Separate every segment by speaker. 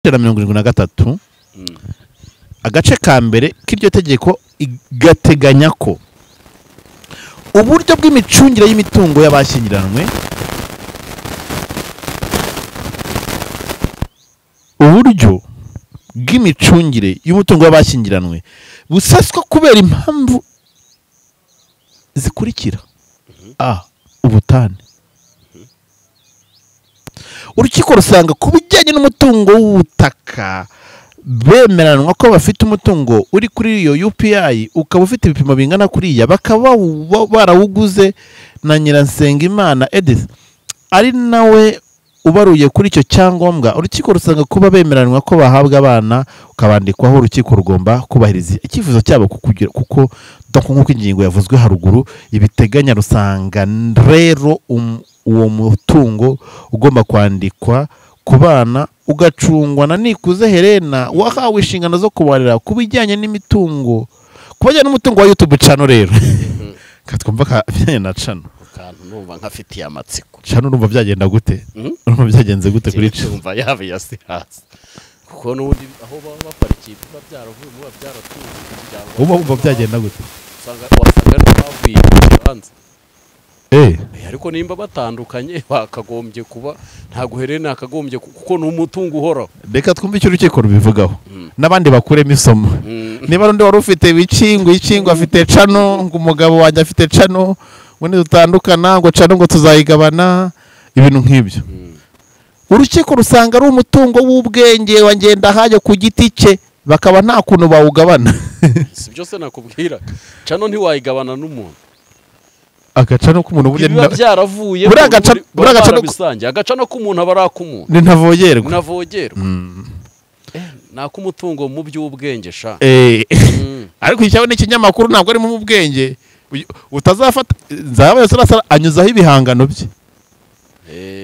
Speaker 1: 173 agace ka mbere k'iryo tegeko gateganya ko uburyo bw'imicungire y'imitungo y'abashyingiranwe, uburyo bw'imicungire y'umutungo w'abashyingiranwe buseswa kubera impamvu zikurikira. A. Ubutane. Urukiko rusanga ku bijyanye n'umutungo w'ubutaka bemeranwa ko bafite umutungo uri kuri iyo UPI ukaba ufite ibipimo bingana kuriya, bakaba barawuguze na Nyiransengimana Edith ari nawe ubaruye kuri icyo cyangombwa. Urukiko rusanga kuba bemeranwa ko bahabwa abana ukabandikwaho, urukiko rugomba kubahiriza icyifuzo cyabo kuko nk'uko ingingo yavuzwe haruguru ibiteganya. Rusanga rero uwo mutungo ugomba kwandikwa ku bana ugacungwa na Nikuze Helena wahawe inshingano zo kubarira ku bijyanye n'imitungo, ku bijyanye n'umutungo wa YouTube channel. Rero katwumva ka bijyanye na channel
Speaker 2: kantu numva nkafitiye amatsiko.
Speaker 1: Channel urumva byagenda gute? Urumva byagenze gute kuri channel?
Speaker 2: Urumva yabe yasiraza kuko n'ubundi aho baba baparikiye biba byaravuye mu byaratuye cyangwa
Speaker 1: uba umva byagenda gute?
Speaker 2: Usanga wasanga bavuye hanze. Ariko nimba batandukanye bakagombye kuba ntago Helena akagombye kuko n'umutungo uhoraho.
Speaker 1: Reka twumve icyo urukiko rubivugaho n'abandi bakuremo isomo. Niba rundi wari ufite ibikingo ikingo afite cano ngo umugabo wanjye afite cano ngo nidutandukana ngo cano ngo tuzayigabana, ibintu nk'ibyo. Urukiko rusanga ari umutungo w'ubwenge wa Ngendahayo ku giti cye, bakaba nta kuntu bawugabana.
Speaker 2: Si byose nakubwira, cano ntiwayigabana n'umuntu.
Speaker 1: Agacano k'umuntu burya
Speaker 2: biba byaravuye bisange agacano k'umuntu aba ari ak'umuntu,
Speaker 1: ni ntavogerwa.
Speaker 2: Ntavogerwa nak'umutungo mu by'ubwenge sha.
Speaker 1: Ariko icyawe n'ikinyamakuru ntabwo ari mu bwenge utazafata nzaba yose anyuzaho ibihangano bye.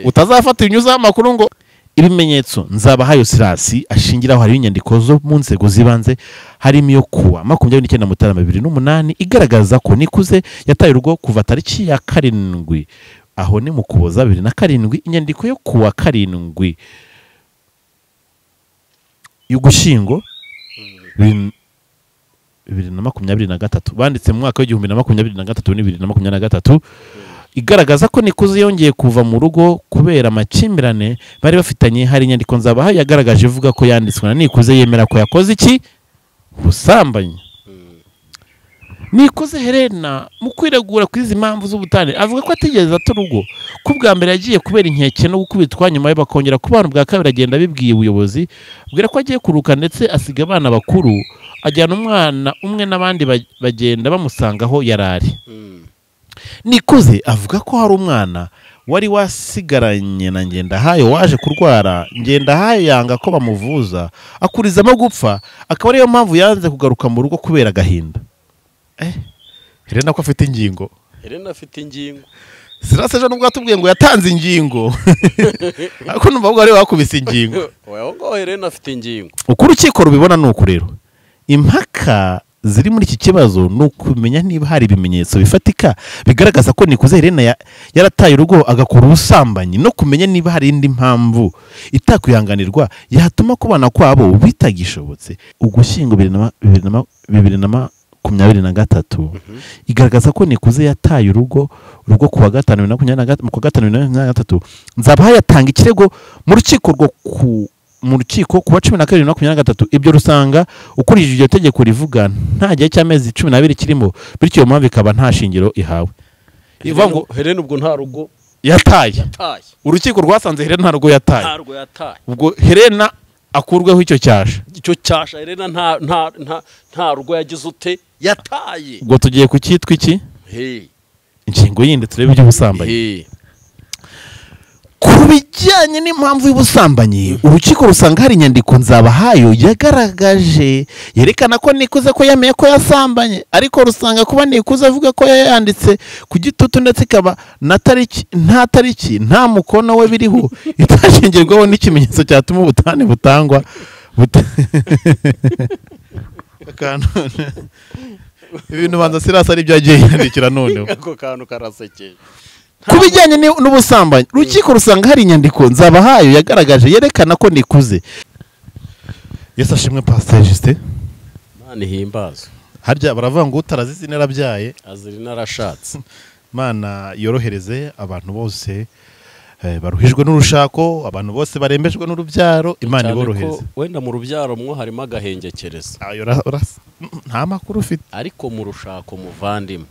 Speaker 1: Utazafata inyuzaho amakuru ngo ibimenyetso Nzabahayo Sirasi ashingiraho hari inyandiko zo mu nzego zibanze harimo iyo kuwa 29 Mutarama 2008 igaragaza ko Nikuze yataye urugo kuva tariki ya 7 aho ni mu Kuboza 2007. Inyandiko yo kuwa 7 y'Ugushyingo 2023 banditse mu mwaka wa 2023 2023 igaragaza ko Nikuze yongeye kuva mu rugo kubera amakimbirane bari bafitanye. Hari inyandiko Nzabahayo yagaragaje ivuga ko yanditswe na Nikuze yemera ko yakoze iki busambanyi. Nikuze Helena mu kwiregura kuri izi mpamvu z'ubutane avuga ko atigeze ata urugo, ko ubwa mbere yagiye kubera inkeke no gukubitwa, nyuma bakongera kubana ubwa kabiri agenda abibwiye ubuyobozi bwira ko agiye kuruka, ndetse asiga abana bakuru ajyana umwana umwe n'abandi bagenda bamusanga aho yarari. Nikuze avuga ko hari umwana wari wasigaranye na Ngendahayo waje kurwara, Ngendahayo yanga ko bamuvuza akurizamo gupfa, akaba ariyo mpamvu yanze kugaruka mu rugo kubera agahinda. Helena ko afite ingingo.
Speaker 2: Helena afite ingingo.
Speaker 1: Sirasi ejo nubwo atubwiye ngo yatanze ingingo ariko numva ubwo ari wakubise ingingo.
Speaker 2: Oya ngo Helena afite ingingo.
Speaker 1: Uko urukiko rubibona nuko rero impaka ziri muri iki kibazo ni ukumenya niba hari ibimenyetso bifatika bigaragaza ko Nikuze Helena yarataye urugo agakora ubusambanyi, no kumenya niba hari indi mpamvu itakwihanganirwa yatuma kubana kwabo bitagishobotse. Ugushyingo 2023 igaragaza ko Nikuze yataye urugo kuwa 5 2023. Nzabahayo atanga ikirego mu rukiko rwo ku mu rukiko kuwa 12 2023. Ibyo rusanga ukurikije iryo tegeko rivuga nta gihe cy'amezi 12 kirimo, bityo iyo mpamvu ikaba nta shingiro ihawe. Ivuga ngo
Speaker 2: Helena ubwo nta rugo
Speaker 1: yataye. Urukiko rwasanze Helena nta rugo yataye.
Speaker 2: Nta rugo yataye.
Speaker 1: Ubwo Helena akurweho icyo cyasha.
Speaker 2: Icyo cyasha Helena nta nta nta nta rugo yagize ute yataye.
Speaker 1: Ubwo tugiye ku cyitwa iki? Ingingo yindi turebe iby'ubusambanyi. Ku bijyanye n'impamvu y'ubusambanyi, urukiko rusanga hari inyandiko Nzabahayo yagaragaje yerekana ko Nikuze ko yemeye ko yasambanye, ariko rusanga kuba Nikuze avuga ko yayanditse ku gitutu ndetse ikaba na tariki nta tariki nta mukono we biriho itashingirwaho n'ikimenyetso cyatuma ubutane butangwa. Ibintu banza Sirasi ari byo yagiye yandikira noneho.
Speaker 2: Ako kantu karasekeje.
Speaker 1: Ku bijyanye n'ubusambanyi, urukiko rusanga hari inyandiko Nzabahayo yagaragaje yerekana ko Nikuze Yesu ashimwe Pastor Justin.
Speaker 2: Imana ihimbazwe.
Speaker 1: Harya baravuga ngo utarazizi narabyaye
Speaker 2: azira narashatse.
Speaker 1: Imana yorohereze abantu bose baruhijwe n'urushako, abantu bose barembejwe n'urubyaro, Imana iborohereze.
Speaker 2: Wenda mu rubyaro mwo harimo agahengekereza.
Speaker 1: Nta makuru ufite.
Speaker 2: Ariko mu rushako muvandimwe,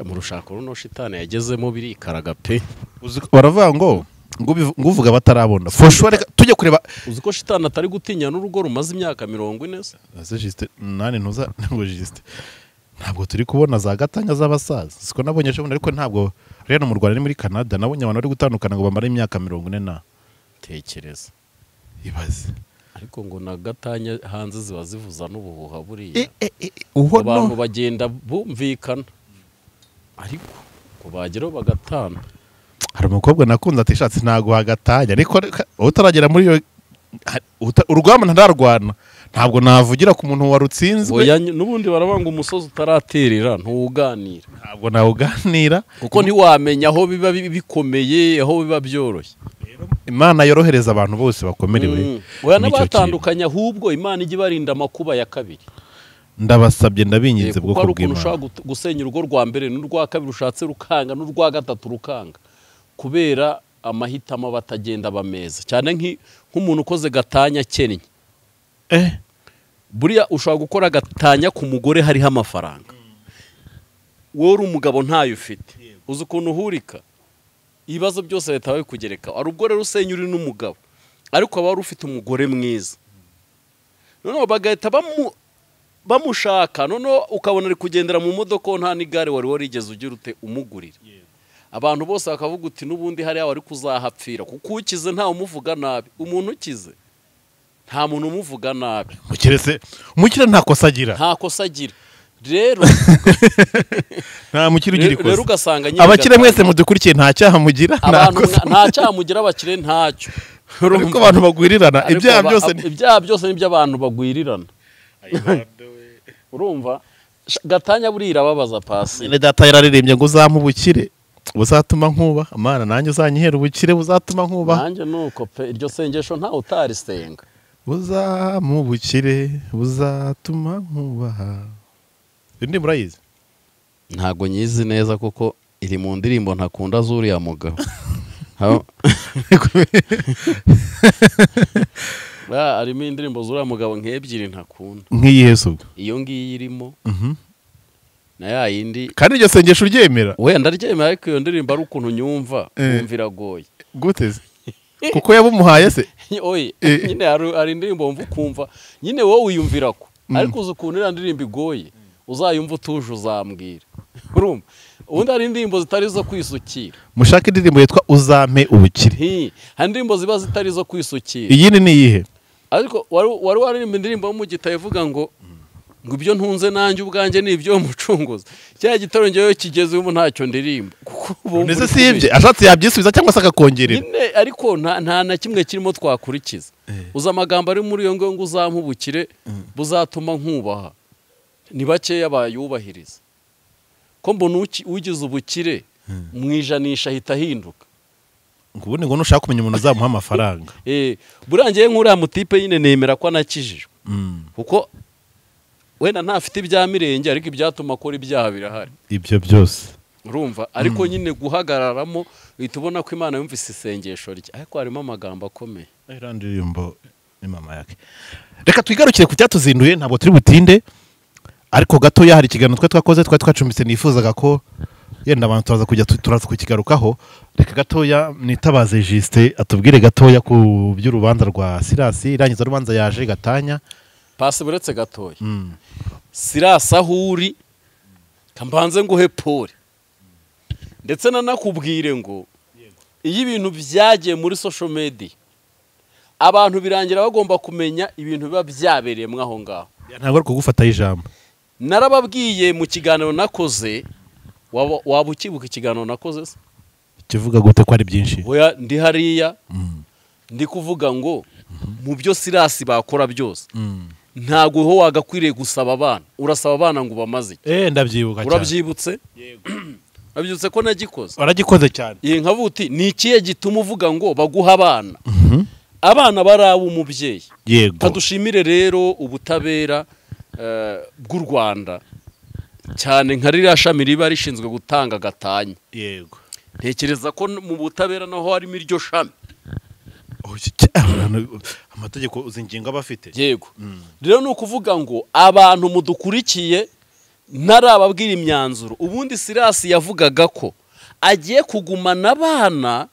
Speaker 2: mu rushako runo shitani yagezemo birikaraga pe.
Speaker 1: Baravuga ngo nguvuga batarabona. For sure tujye kureba.
Speaker 2: Uzi ko shitani atari gutinya n'urugo rumaze imyaka 40 se?
Speaker 1: Ase Justin nani ntuza ngo Justin. Ntabwo turi kubona za gatanya z'abasaza. Siko nabonye ejo ariko ntabwo rero mu Rwanda ni muri Canada nabonye abantu bari gutandukana ngo bamara imyaka 40 na.
Speaker 2: Tekereza.
Speaker 1: Ibaze.
Speaker 2: Ariko ngo na gatanya hanze ziba zivuza n'ubuhuha buriya. Abantu bagenda bumvikana. Ariko ngo bageraho bagatana.
Speaker 1: Hari umukobwa nakunze atishatse ntago hagatanya ariko utaragera muri iyo urugamba ntararwana ntabwo navugira ku muntu warutsinzwe.
Speaker 2: N'ubundi barabanga umusozi utaraterera ntuwuganira.
Speaker 1: Ntabwo nawuganira
Speaker 2: kuko ntiwamenya aho biba bikomeye aho biba byoroshye.
Speaker 1: Imana yorohereza abantu bose bakomerewe.
Speaker 2: Oya n'abatandukanye ahubwo Imana ijye ibarinda amakuba ya kabiri.
Speaker 1: Ndabasabye ndabinginze bwo kubw'Imana.
Speaker 2: Ushobora gusenya urugo rwa mbere n'urwa kabiri ushatse rukanga n'urwa gatatu rukanga kubera amahitamo batagenda bameza cyane nk'umuntu ukoze gatanya akennye. Buriya ushobora gukora gatanya ku mugore hariho amafaranga, wowe uri umugabo ntayo ufite, uzi ukuntu uhurika ibibazo byose leta babikugereka. Ari ubwo rero usenya uri n'umugabo ariko aba wari ufite umugore mwiza, noneho bagahita bamushaka, noneho ukabona ari kugendera mu modoka nta n'igare wari warigeze ugira ute umugurira. Abantu bose bakavuga uti n'ubundi hariya wari kuzahapfira kuko ukize ntawe umuvuga nabi. Umuntu ukize nta muntu umuvuga nabi.
Speaker 1: Mukirese umukire nta kosa agira.
Speaker 2: Nta kosa agira. Rero
Speaker 1: nta mukire ugira ikosa.
Speaker 2: Rero ugasanga nyine
Speaker 1: abakire mwese mudukurikiye nta cyaha mugira.
Speaker 2: Nta cyaha mugira abakire ntacyo.
Speaker 1: Ariko abantu bagwirirana ibyaha byose
Speaker 2: ni ibyaha byose ni by'abantu bagwirirana. Urumva gatanya burira babaza pasi.
Speaker 1: Nyine data yararirimbye ngo uzampe ubukire buzatuma nkuba, Imana nanjye uzanyihera ubukire buzatuma nkuba.
Speaker 2: Nanjye nuko pe iryo sengesho nta utarisenga.
Speaker 1: Uzampa ubukire buzatuma nkubaha. Indirimbo urayizi?
Speaker 2: Ntago nyizi neza kuko iri mu ndirimbo ntakunda zuriya mugabo. Arimo indirimbo zuriya mugabo nk'ebyiri ntakunda.
Speaker 1: Nk'iyihe se ubwo?
Speaker 2: Iyo ngiyi irimo. Na ya yindi.
Speaker 1: Kandi iryo sengesho uryemera?
Speaker 2: Wenda ndaryemera ariko iyo ndirimbo ari ukuntu nyumva wumva iragoye.
Speaker 1: Gute se? Kuko yabumuhaye se?
Speaker 2: Oye, nyine hari indirimbo wumva ukumva nyine wowe wiyumvira ko ariko uzi ukuntu iriya ndirimbo igoye uzayumva utuje uzambwira. Urumva? Ubundi hari indirimbo zitari zo kwisukira.
Speaker 1: Mushaka indirimbo yitwa Uzampe ubukire.
Speaker 2: Hari indirimbo ziba zitari zo kwisukira.
Speaker 1: Iyi ni iyihe?
Speaker 2: Ariko wari waririmba indirimbo yo mu gitabo ivuga ngo ibyo ntunze nanjye ubwanjye ni ibyo mucunguzi. Cya gitoro ngewe kigeze ubu ntacyo ndirimba.
Speaker 1: Ndetse si ibye ashatse yabyisubiza cyangwa se akakongerera.
Speaker 2: Nyine ariko nta na kimwe kirimo twakurikiza. Uza amagambo ari muri iyo ngo uzampe ubukire buzatuma nkubaha. Ni bakeya bayubahiriza. Ko mbona ugize ubukire mu ijanisha ahita ahinduka.
Speaker 1: Ubundi ngo nushaka kumenya umuntu uzamuha amafaranga.
Speaker 2: Burangiye nk'uriya mutipe nyine nemera ko anakijijwe. Kuko wenda ntafite ibya mirenge ariko ibyatuma akora ibyaha birahari.
Speaker 1: Ibyo byose.
Speaker 2: Urumva ariko nyine guhagararamo uhita ubona ko Imana yumvise isengesho rye. Ariko harimo amagambo akomeye.
Speaker 1: Iriya ndirimbo ni mama yake. Reka twigarukire ku cyatuzinduye ntabwo turi butinde. Ariko gatoya hari ikiganiro twe twakoze twari twacumbitse nifuzaga ko yenda abantu turaza kujya turaza kukigarukaho. Reka gatoya nitabaze Justin atubwire gatoya ku by'urubanza rwa Sirasi. Irangiza rubanza yaje gatanya
Speaker 2: pasi buretse gatoya. Sirasi aho uri kambanze nguhe pole ndetse nanakubwire ngo iyo ibintu byagiye muri social media abantu birangira bagomba kumenya ibintu biba byabereyemo aho ngaho.
Speaker 1: Ntabwo ari kugufata ijambo.
Speaker 2: Narababwiye mu kiganiro nakoze, waba ukibuka ikiganiro nakoze se?
Speaker 1: Kivuga gute ko ari byinshi?
Speaker 2: Oya ndi hariya ndi kuvuga ngo mu byo Sirasi bakora byose ntago ho wagakwiriye gusaba abana, urasaba abana ngo bamaze.
Speaker 1: Ndabyibuka cyane.
Speaker 2: Urabyibutse? Yego. Urabyibutse ko nagikoze?
Speaker 1: Waragikoze cyane.
Speaker 2: Nkavuga uti ni ikihe gituma uvuga ngo baguha abana? Abana bari umubyeyi.
Speaker 1: Yego.
Speaker 2: Kadushimire rero ubutabera bw'u Rwanda cyane nka ririya shami riba rishinzwe gutanga gatanya.
Speaker 1: Yego.
Speaker 2: Ntekereza ko mu butabera naho harimo iryo shami.
Speaker 1: Amategeko uzingingo abafite.
Speaker 2: Yego. Rero ni ukuvuga ngo abantu mudukurikiye ntarababwira imyanzuro. Ubundi Sirasi yavugaga ko agiye kugumana abana,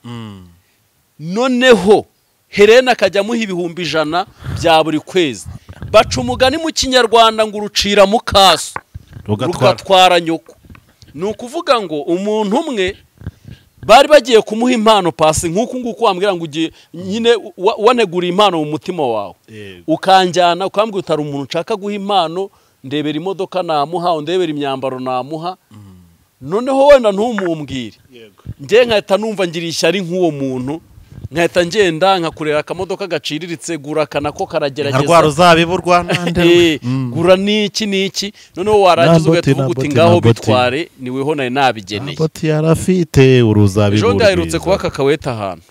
Speaker 2: noneho Helena akajya amuha 100,000 bya buri kwezi. Baca umugani mu Kinyarwanda ngo urucira mu kaso rugatwara nyoko. Ni ukuvuga ngo umuntu umwe bari bagiye kumuha impano pasi nk'uku nguku wambwira ngo ugiye nyine wanegura impano mu mutima wawe, ukanjyana ukambwira utari umuntu nshaka guha impano, ndebera imodoka namuha, ndebera imyambaro namuha, noneho wenda ntumumbwire, njye nkahita numva ngira ishyari nk'uwo muntu, nkahita ngenda nkakurera akamodoka gaciriritse, gura kanako karagerageza
Speaker 1: nka rwa ruzabibu rwa nande,
Speaker 2: gura niki niki, noneho warangiza ugahita uvuga uti ngaho bitware niweho nari nabigeneye.
Speaker 1: Naboti yarafite uruzabibu.
Speaker 2: Ejo ndaherutse kuba kakaweta ahantu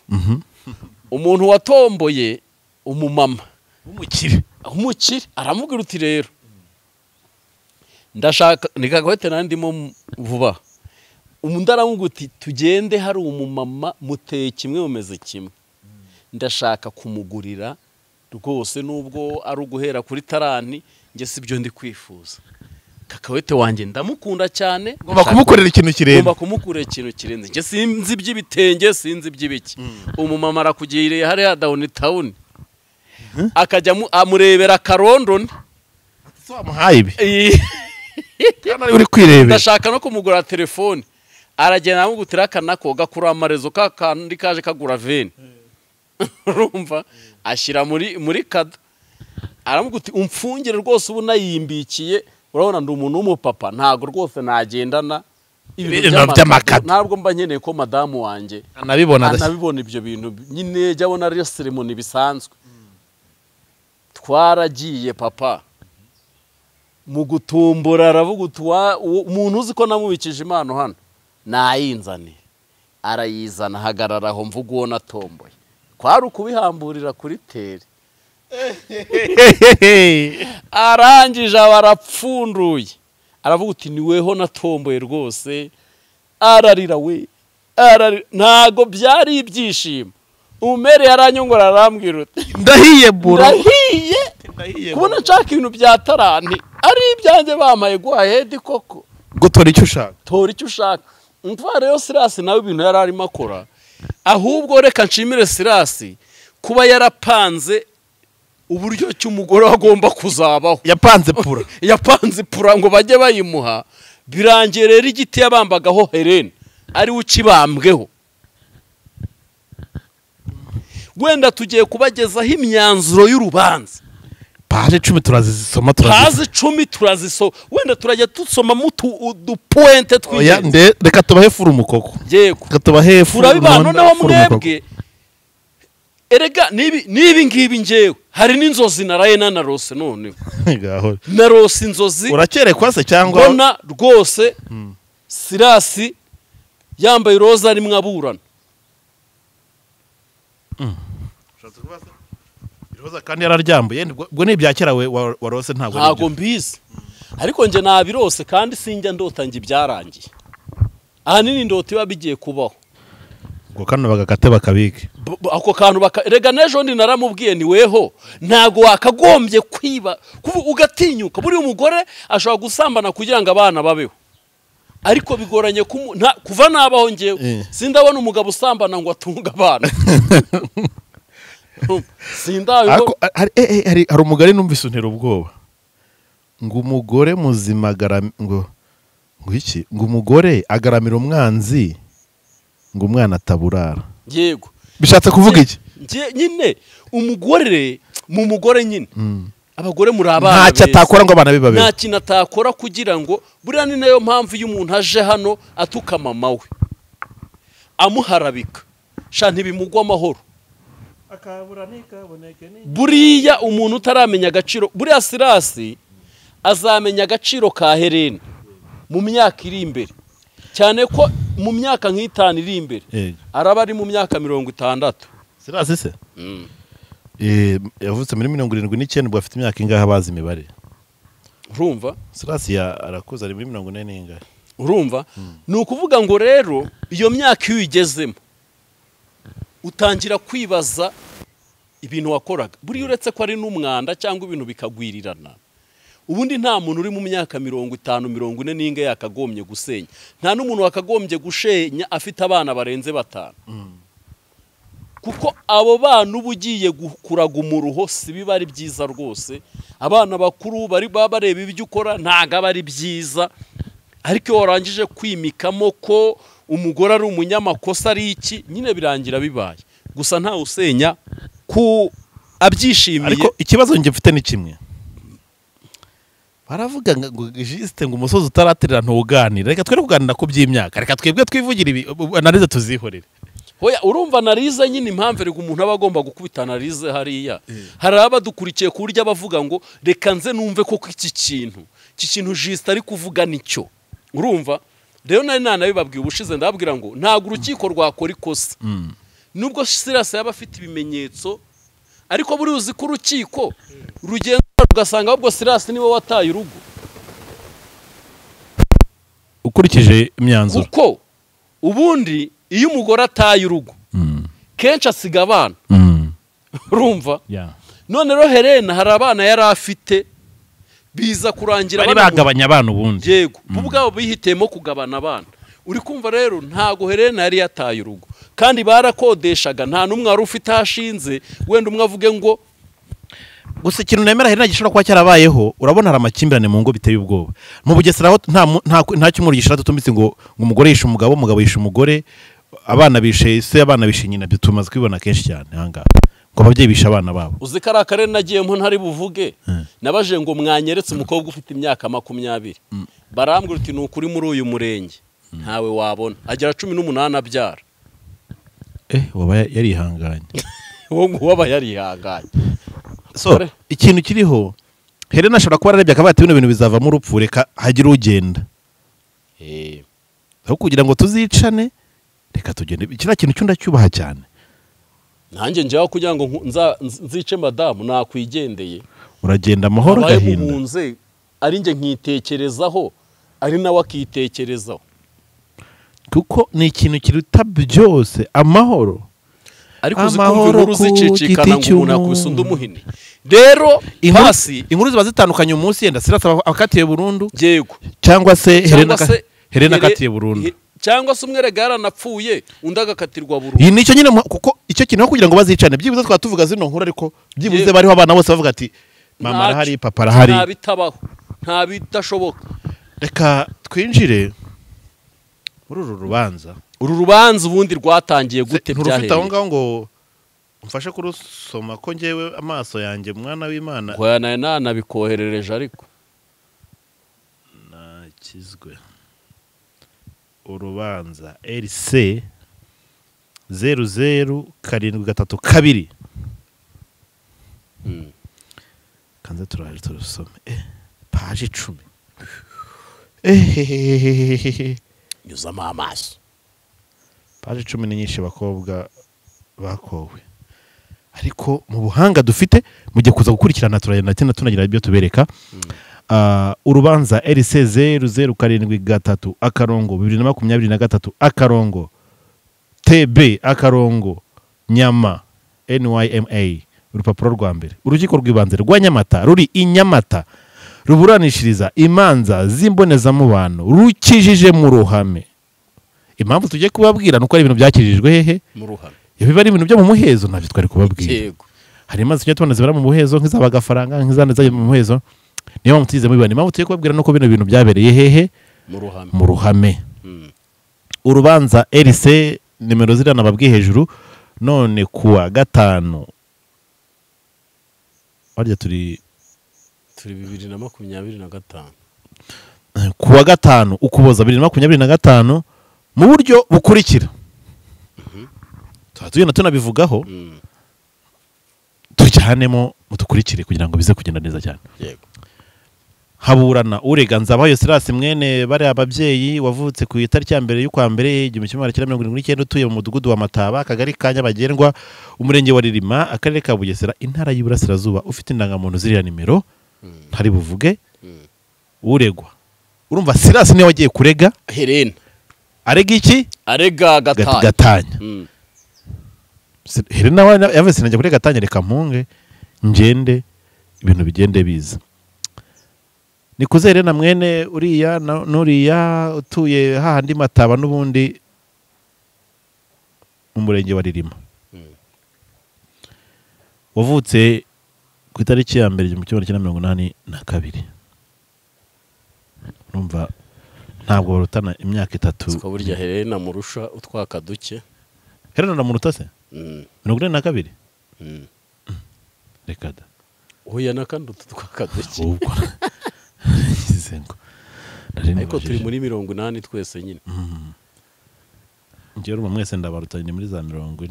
Speaker 2: umuntu watomboye umumama w'umukire aramubwira uti rero ndashaka ni kakawete nari ndimo vuba. Umuntu aramubwira uti tugende hari umumama muteye kimwe mumeze kimwe, ndashaka kumugurira rwose nubwo ari uguhera kuri tarani njye sibyo ndi kwifuza. Kakawete wanjye ndamukunda cyane,
Speaker 1: ngomba kumukorera ikintu kirenze,
Speaker 2: ngomba kumukorera ikintu kirenze. Njye sinzi iby'ibitenge, sinzi iby'ibiki. Umumama arakugiriye hariya down town, akajya amurebera Karondoni,
Speaker 1: wamuhaye ibi uri kwirebera,
Speaker 2: ndashaka no kumugura telefone. Aragenda amugutira akanako gakura amarezo kakandi kaje kagura veni, urumva ashyira muri kado, aramuguti umfungire rwose ubu nayimbikiye, urabona ndi umuntu w'umupapa ntago rwose nagendana ibintu by'amakado, ntabwo mba nkeneye ko madamu wanjye anabibona ibyo bintu nyine jya abona ari ceremony bisanzwe. Twaragiye papa mu gutumbura, aravuga uti umuntu uzi ko namubikije impano hano nayinzane, arayizana ahagarara aho mvuga uwo natomboye, kwari ukubihamburira kuri tere. Arangije abarapfunduye, aravuga uti niweho natomboye rwose, ararira we, ararira, ntago byari ibyishimo. Umere yaranyongora arambwira uti
Speaker 1: ndahiye buro,
Speaker 2: ndahiye kubona nshaka ibintu bya tarani ari ibyanjye bamaye guha koko,
Speaker 1: ngo tora icyo ushaka,
Speaker 2: tora icyo ushaka. Umva rero Sirasi nawe ibintu yari arimo akora, ahubwo reka nshimire Sirasi kuba yarapanze uburyo cy'umugore agomba kuzabaho.
Speaker 1: Yapanze pura,
Speaker 2: yapanze pura ngo bajye bayimuha. Birangiye rero igiti yabambagaho Helena ari ukibambweho. Wenda tugiye kubagezaho imyanzuro y'urubanza.
Speaker 1: Paje 10 turazisoma,
Speaker 2: paje 10 turazisoma, wenda turajya tusoma mutu udupointe twingenzi.
Speaker 1: Reka tubahe furu mukoko.
Speaker 2: Yego.
Speaker 1: Reka tubahe furu.
Speaker 2: Urabibana noneho mwebwe. Erega nibi ngibi njewe hari n'inzozi naraye nanarose none.
Speaker 1: Ngaho.
Speaker 2: Narose inzozi.
Speaker 1: Urakerekwa se cyangwa?
Speaker 2: Mbona rwose Sirasi yambaye roza ari mwaburana.
Speaker 1: Roza kandi yararyambuye, ubwo ni ibya kera we warose ntabwo
Speaker 2: ntabwo mbizi. Ariko nje nabirose kandi sinjya ndota ngi byarangiye. Ahanini ndota iba bigiye kubaho.
Speaker 1: Ubwo kano bagakate bakabike.
Speaker 2: Ako kantu baka rega nejo ndi naramubwiye ni weho ntago wakagombye kwiba ugatinyuka. Buri umugore ashobora gusambana kugira ngo abana babeho, ariko bigoranye kuva nabaho ngewe sindabona umugabo usambana ngo atunga abana.
Speaker 1: Hari umugari numvise untera ubwoba ngo umugore muzima ngo iki, ngo umugore agaramira umwanzi ngo umwana ataburara.
Speaker 2: Yego.
Speaker 1: Bishatse kuvuga iki?
Speaker 2: Nyine umugore mu mugore nyine abagore muri abana
Speaker 1: ntacyo atakora ngo abana bibabe,
Speaker 2: nta kintu atakora kugira ngo buriya ni nayo mpamvu iyo umuntu aje hano atuka mama we amuharabika sha ntibimugwa amahoro. Buriya umuntu utaramenya agaciro, buriya Sirasi azamenya agaciro ka Helena mu myaka iri imbere, cyane ko mu myaka nk'itanu iri imbere araba ari mu myaka 60.
Speaker 1: Sirasi se? Yavutse muri 79, ubwo afite imyaka ingahe abazi imibare?
Speaker 2: Urumva
Speaker 1: Silas arakuze, ari muri 40 n'ingahe.
Speaker 2: Urumva ni ukuvuga ngo rero iyo myaka iyo uyigezemo utangira kwibaza ibintu wakoraga. Buriya uretse ko ari n'umwanda cyangwa ibintu bikagwirirana, ubundi nta muntu uri mu myaka 50 40 n'inga yakagombye gusenya. Nta n'umuntu wakagombye gushenya afite abana barenze 5. Kuko abo bana uba ugiye kuraga umuruho si biba ari byiza rwose. Abana bakuru bari bareba ibyo ukora ntago aba ari byiza. Ariko iyo warangije kwimikamo ko umugore ari umunyamakosa ari iki, nyine birangira bibaye. Gusa nta usenya ku abyishimiye.
Speaker 1: Ariko ikibazo njye mfite ni kimwe. Baravuga ngo juste ngo umusozi utaraterera ntuganira. Reka twere kuganira ku by'imyaka. Reka twebwe twivugira ibi analize tuzihorere.
Speaker 2: Hoya urumva analize nyine impamvu rega umuntu aba agomba gukubita analize hariya. Hari abadukurikiye ku buryo abavuga ngo reka nze numve koko iki kintu juste ari kuvuga nicyo. Urumva rero nari nanabibabwiye ubushize, ndababwira ngo ntago urukiko rwakora ikosa. Nubwo Silas yaba afite ibimenyetso, ariko buri uzi ko urukiko rugenda rugasanga ahubwo Silas niwe wataye urugo
Speaker 1: ukurikije imyanzuro.
Speaker 2: Kuko ubundi iyo umugore ataye urugo kenshi asiga abana. Urumva none rero Helena hari abana yari afite biza kurangira
Speaker 1: bari bagabanya abana ubundi.
Speaker 2: Yego, bo ubwabo bihitemo kugabana abana. Uri kumva rero ntago Helena yari yataye urugo, kandi barakodeshaga, nta n'umwe wari ufite ashinze wenda umwe avuge ngo
Speaker 1: gusa ikintu nemera Helena gishobora kuba cyarabayeho. Urabona hari amakimbirane mu ngo biteye ubwoba. Mu Bugesera aho nta cyumweru gishira tutumbitse ngo umugore yishe umugabo, umugabo yishe umugore, abana bishe se, abana bishe nyina, bitumaze kwibona kenshi cyane ahangaha ngo ababyeyi bishe abana babo.
Speaker 2: Uzi ko ari akarere nagiyemo ntari buvuge, nabaje ngo mwanyeretse umukobwa ufite imyaka 20, barambwira uti ni ukuri muri uyu murenge ntawe wabona agera 18 abyara.
Speaker 1: Waba yarihanganye.
Speaker 2: Uwo ngo waba yarihanganye.
Speaker 1: So ikintu kiriho, Helena ashobora kuba ararebye akavuga ati bino bintu bizavamo urupfu, reka hagire ugenda. Aho kugira ngo tuzicane reka tugende. Kiriya kintu cyo ndacyubaha cyane.
Speaker 2: Nanjye njyaho kugira ngo nzice madamu nakwigendeye.
Speaker 1: Uragenda amahoro gahinda.
Speaker 2: Muhunze ari njye nkitekerezaho, ari nawe akitekerezaho.
Speaker 1: Kuko ni ikintu kiruta byose amahoro.
Speaker 2: Ariko uzi kumva inkuru zicicikana ngo umuntu akubise undi umuhini. Rero pasi
Speaker 1: inkuru ziba zitandukanye umunsi yenda Silas akatiye burundu.
Speaker 2: Yego.
Speaker 1: Cyangwa se Helena akatiye burundu.
Speaker 2: Cyangwa se umwe rega yaranapfuye undi agakatirwa burundu.
Speaker 1: Iyi nicyo nyine, kuko icyo kintu kugira ngo bazicane byibuze twatuvuga zino nkuru, ariko byibuze bariho abana bose bavuga ati mama arahari, papa arahari.
Speaker 2: Nta bitabaho, nta bidashoboka.
Speaker 1: Reka twinjire muri uru rubanza.
Speaker 2: Uru rubanza ubundi rwatangiye gute
Speaker 1: byahereye? Nturufite aho ngaho ngo umfashe kurusoma ko njyewe amaso yanjye mwana w'Imana.
Speaker 2: Hoya naye nanabikoherereje ariko
Speaker 1: nakizwe. Urubanza RC 00732. Kanze turaje turusome. Page 10.
Speaker 2: Nyuzamo amaso.
Speaker 1: Page 10 ni nyinshi bakobwa bakowe. Ariko mu buhanga dufite mujye kuza gukurikirana turagenda tunagira ibyo tubereka. Urubanza RC 0073 akarongo 2023 akarongo TB akarongo Nyama NYMA, urupapuro rwa mbere. Urukiko rw'ibanze rwa Nyamata ruri i Nyamata ruburanishiriza imanza z'imbonezamubano rukijije mu ruhame. Impamvu tujye kubabwira nuko ari ibintu byakijijwe hehe
Speaker 2: mu ruhame.
Speaker 1: Iyo biba ari ibintu byo mu muhezo ntabyo twari kubabwira.
Speaker 2: Yego.
Speaker 1: Hari imanza tujya tubona zibara mu muhezo nk'izabagafaranga nk'izandi zaje mu muhezo. Niyo mpamvu tuyize mubibona. Impamvu tugiye kubabwira nuko bino bintu byabereye hehe
Speaker 2: mu ruhame.
Speaker 1: Mu ruhame. Urubanza RC nimero ziriya nababwiye hejuru, none kuwa gatanu barya turi
Speaker 2: 2025
Speaker 1: kuwa gatanu Ukuboza 2025 mu buryo bukurikira. Tugenda tunabivugaho, tujyanemo mutukurikire kugira ngo bize kugenda neza cyane.
Speaker 2: Yego.
Speaker 1: Haburana urega Nzabayo Silas mwene bari ababyeyi wavutse ku itariki ya 1 y'ukwa mbere 1979 utuye mu mudugudu wa Mataba, akagari ka Nyabagendwa, umurenge wa Ririma, akarere ka Bugesera, intara y'Iburasirazuba, ufite indangamuntu ziriya nimero ntari buvuge. Uregwa urumva Silas niwe wagiye kurega
Speaker 2: Helena.
Speaker 1: Arega iki?
Speaker 2: Arega Gatanya.
Speaker 1: Helena yavuze sinajya kurega Gatanya, reka mpunge ngende ibintu bigende biza. Nikuze Helena mwene uriya nuriya utuye hahandi Mataba n'ubundi mu murenge wa Ririma, wavutse ku itariki ya 1 1982. Urumva ntabwo barutana imyaka 3.
Speaker 2: Ko burya Helena murusha utwaka duke.
Speaker 1: Helena namuruta se? 42? Reka da.
Speaker 2: Oya nakandi utwaka duke.
Speaker 1: Ubwo
Speaker 2: ariko turi muri 80 twese nyine.
Speaker 1: Njye urumva mwese ndabarutanye muri za 40.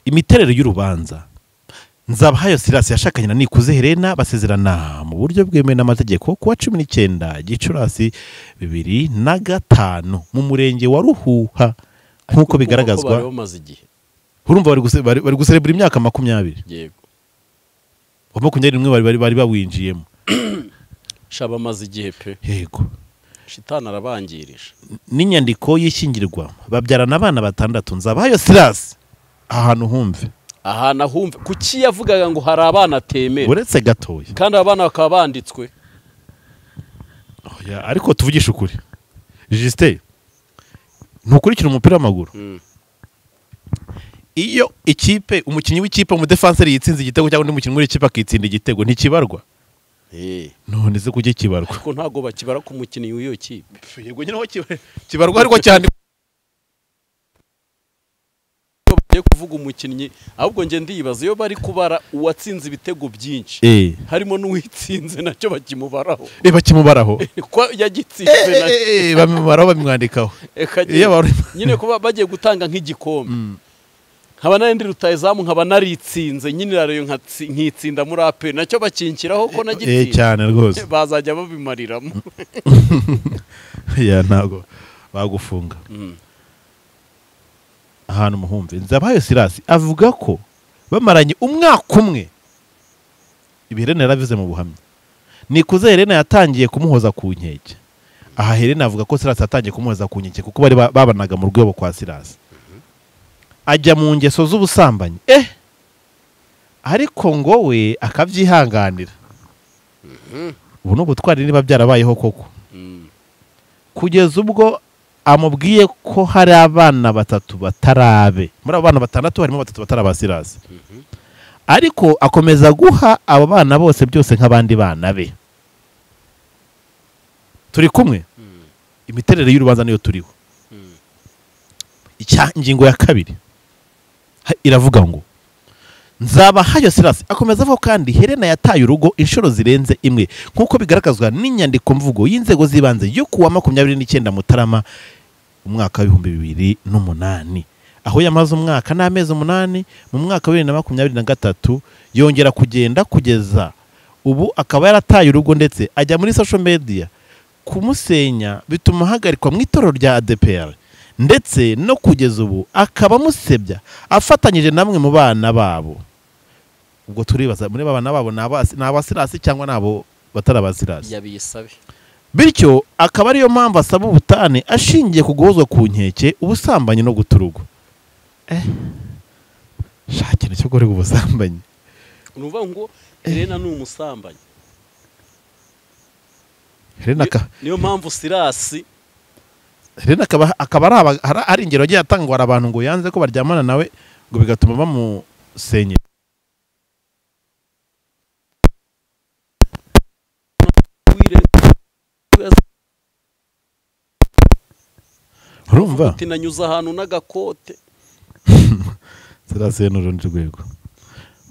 Speaker 1: Imiterere y'urubanza. Nzabahayo Silas yashakanye na Nikuze Helena basezerana mu buryo bwemewe n'amategeko kuwa 19 Gicurasi 2005 mu murenge wa Ruhuha, nkuko bigaragazwa. Urumva bari guserebura imyaka 20.
Speaker 2: Yego.
Speaker 1: 21 bari bawinjiyemo.
Speaker 2: Shaba maze igihe pe.
Speaker 1: Yego.
Speaker 2: Shitani arabangirije.
Speaker 1: N'inyandiko y'ishyingirwa babyarana abana 6. Nzabahayo Silas ahantu humve.
Speaker 2: Ahantu ahumve. Kuki yavugaga ngo hari abana atemera?
Speaker 1: Uretse gatoya.
Speaker 2: Kandi abana bakaba banditswe.
Speaker 1: Oya, ariko tuvugishe ukuri. Justin, ntukurikira umupira w'amaguru. Iyo ikipe, umukinnyi w'ikipe umudefenseur yitsinze igitego cyangwa undi mukinnyi muri ikipe akitsinda igitego ntikibarwa. None se kujye kibarwa?
Speaker 2: Ariko ntago bakibara ku mukinnyi w'iyo kipe.
Speaker 1: Yego nyine ho kibarwa ariko cyane
Speaker 2: kuvuga umukinnyi, ahubwo nge ndibaza iyo bari kubara uwatsinze ibitego byinshi harimo n'uwitsinze nacyo bakimubaraho.
Speaker 1: Bakimubaraho
Speaker 2: ko yagitsinze nacyo
Speaker 1: bamubaraho bamwandikaho.
Speaker 2: Iyo nyine kuba bagiye gutanga nk'igikombe, nkaba nari ndi rutayizamu nkaba naritsinze nyine rayo nkitsinda muri AP nacyo bakinkiraho ko nagitsinze
Speaker 1: cyane rwose
Speaker 2: bazajya babimariramo.
Speaker 1: Ya ntago bagufunga. Ahantu muhumve Nzabayo Silas avuga ko bamaranye umwaka umwe. Ibi Helena yarabivuze mu buhamya. Nikuze Helena yatangiye kumuhoza ku nkeke. Aha Helena avuga ko Silas yatangiye kumuhoza ku nkeke kuko bari babanaga mu rwego kwa Silas. Ajya mu ngeso z'ubusambanyi. Ariko ngo we akavyihanganira. Ubu n'ubutwari niba byarabayeho koko. Kugeza ubwo amubwiye ko hari abana 3 batarabe. Muri abo bana 6 harimo 3 bataraba Silas. Ariko akomeza guha abo bana bose byose nk'abandi bana be. Turi kumwe? Imiterere y'urubanza niyo turiho. Ingingo ya 2 iravuga ngo Nzabahayo Silas akomeza avuga kandi Helena yataye urugo inshuro zirenze imwe, nkuko bigaragazwa n'inyandiko mvugo y'inzego z'ibanze yo kuwa 29 Mutarama umwaka wa 2008, aho yamaze umwaka n'amezi 8 mu mwaka wa 2023 yongera kugenda kugeza ubu akaba yarataye urugo ndetse ajya muri social media kumusenya bituma ahagarikwa mu itorero rya ADPR, ndetse no kugeza ubu akaba amusebya afatanyije namwe mu bana babo. Ubwo turibaza muri bana babo ni abasirasi cyangwa nabo batarabasirasi.
Speaker 2: Yabisabe.
Speaker 1: Bityo akaba ariyo mpamvu asaba ubutane ashingiye ku guhozwa ku nkeke, ubusambanyi no guturugo. Shakira cyo gukora ubusambanyi.
Speaker 2: Unuvuga ngo Helena ni umusambanyi.
Speaker 1: Helena
Speaker 2: niyo mpamvu Silas
Speaker 1: Helena akaba ari ingero agiye atangwa abantu ngo yanze ko baryamana nawe ngo bigatuma bamusenyera. Urumva
Speaker 2: tinanyuza ahantu n'agakote.
Speaker 1: Silas n'urundi rwego.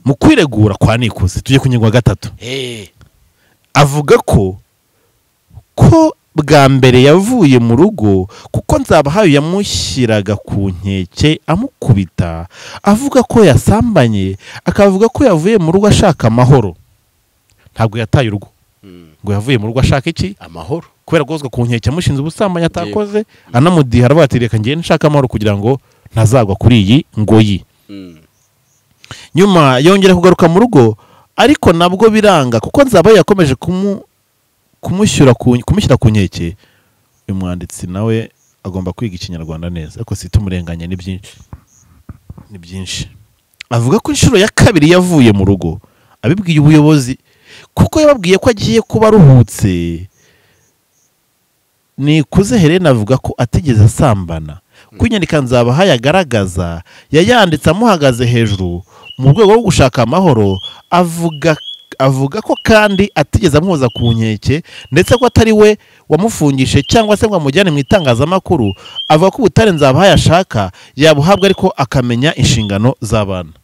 Speaker 1: Mu kwiregura kwa Nikuze tujye ku ngingo ya 3. Avuga ko bwa mbere yavuye mu rugo kuko Nzabahayo yamushyiraga ku nkeke amukubita, avuga ko yasambanye, akavuga ko yavuye mu rugo ashaka amahoro. Ntabwo yataye urugo. Ngo yavuye mu rugo ashaka iki?
Speaker 2: Amahoro.
Speaker 1: Kubera gozwa ku nkeke amushinze ubusambanyi atakoze, anamudiha aravuga ati reka ngende nshaka amahoro kugira ngo ntazagwa kuri iyi ngoyi. Nyuma yongera kugaruka mu rugo ariko nabwo biranga kuko Nzabayo yakomeje kumushyira ku nkeke. Uyu mwanditsi nawe agomba kwiga Ikinyarwanda neza, ariko si tumurenganya ni byinshi. Avuga ko inshuro ya kabiri yavuye mu rugo abibwiye ubuyobozi kuko yababwiye ko agiye kuba aruhutse. Nikuze Helena avuga ko atigeze asambana, ko inyandiko Nzabahayo agaragaza yayanditse amuhagaze hejuru mu rwego rwo gushaka amahoro. Avuga ko kandi atigeze amuhoza ku nkeke, ndetse ko atari we wamufungishije cyangwa se ngo amujyane mu itangazamakuru. Avuga ko ubutare Nzabahayo ashaka yabuhabwa ariko akamenya inshingano z'abana.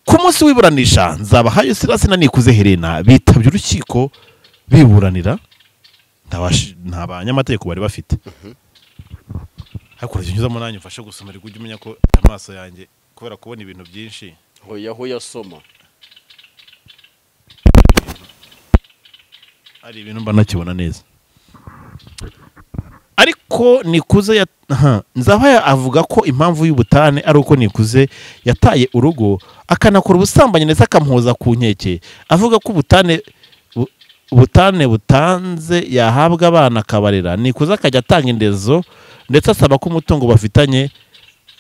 Speaker 1: Ku munsi w'iburanisha Nzabahayo Silas na Nikuze Helena bitabye urukiko biburanira, nta banyamategeko bari bafite. Hakurya unyuzamo nanjye mfashe gusomera ujye umenya ko amaso yanjye kubera kubona ibintu byinshi.
Speaker 2: Hoya hoya soma.
Speaker 1: Ari ibintu mba nakibona neza. Ariko Nikuze Nzabahayo avuga ko impamvu y'ubutane ari uko Nikuze yataye urugo akanakora ubusambanyi ndetse akamuhoza ku nkeke. Avuga ko ubutane butanze yahabwa abana akabarera, Nikuze akajya atanga indezo, ndetse asaba ko umutungo bafitanye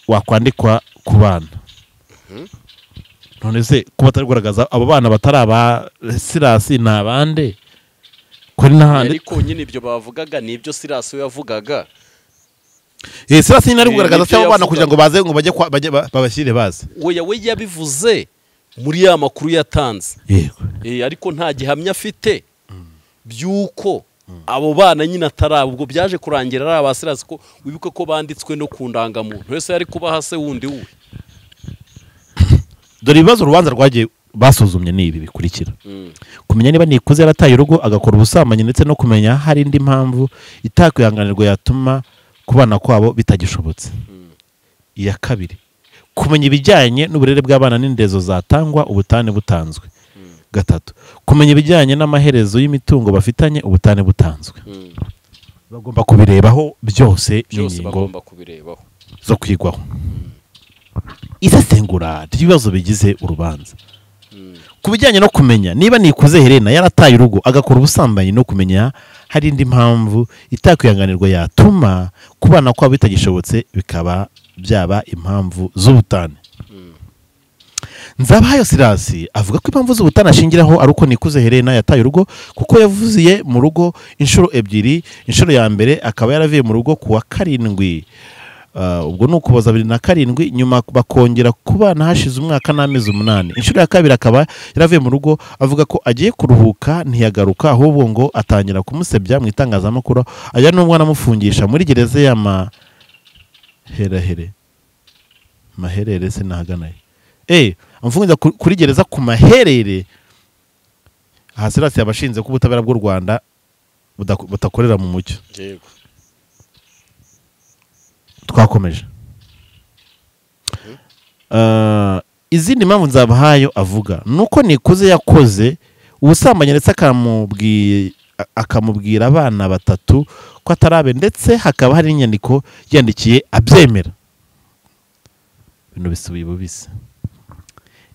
Speaker 1: wakwandikwa ku bana. None se kuba batari kugaragaza abo bana batari aba Silas ni abande? Kuri n'ahandi
Speaker 2: ariko nyine ibyo bavugaga ni ibyo Silas we yavugaga.
Speaker 1: Silas nyine ari kugaragaza se abo bana kugira ngo baze ngo bajye babashyire baze.
Speaker 2: Oya we yabivuze muri ya makuru yatanze.
Speaker 1: Yego.
Speaker 2: Ariko nta gihamya afite byuko abo bana nyine atarabo. Ubwo byaje kurangira ari aba Silas, ko wibuke ko banditswe no ku ndangamuntu. Wese yari kubaha se wundi we.
Speaker 1: Dore ibibazo urubanza rwagiye basuzumye ni ibi bikurikira: kumenya niba Nikuze yarataye urugo agakora ubusambanyi, ndetse no kumenya hari indi mpamvu itakwihanganirwa yatuma kubana kwabo bitagishobotse. Iya kabiri, kumenya ibijyanye n'uburere bw'abana n'indezo zatangwa ubutane butanzwe. Gatatu, kumenya ibijyanye n'amaherezo y'imitungo bafitanye ubutane butanzwe. Bagomba kubirebaho byose, n'ingingo zo kwigwaho. Isesengura ry'ibibazo bigize urubanza. Ku bijyanye no kumenya niba Nikuze Helena yarataye urugo agakora ubusambanyi, no kumenya hari indi mpamvu itakwihanganirwa yatuma kubana kwabo bitagishobotse bikaba byaba impamvu z'ubutane. Nzabahayo Silas avuga ko impamvu z'ubutane ashingiraho ari uko Nikuze Helena yataye urugo kuko yavuziye mu rugo inshuro ebyiri. Inshuro ya mbere akaba yaravuye mu rugo kuwa 7, ubwo ni Ukuboza 2007, nyuma bakongera kubana hashize umwaka n'amezi 8. Inshuro ya kabiri akaba yaravuye mu rugo avuga ko agiye kuruhuka ntiyagaruka, ahubwo ngo atangira kumusebya mu itangazamakuru, ajya n'umwana amufungisha muri gereza ya Maherere. Maherere sinahaganaye. Amfungiza kuri gereza ku Maherere. Aha Silas yabashinze ko ubutabera bw'u Rwanda butakorera mu mucyo.
Speaker 2: Yego.
Speaker 1: Twakomeje. Izindi mpamvu Nzabahayo avuga nuko Nikuze yakoze ubusambanyi ndetse akamubwira abana batatu ko atarabe, ndetse hakaba hari inyandiko yandikiye abyemera. Ibintu bisubiye bubise.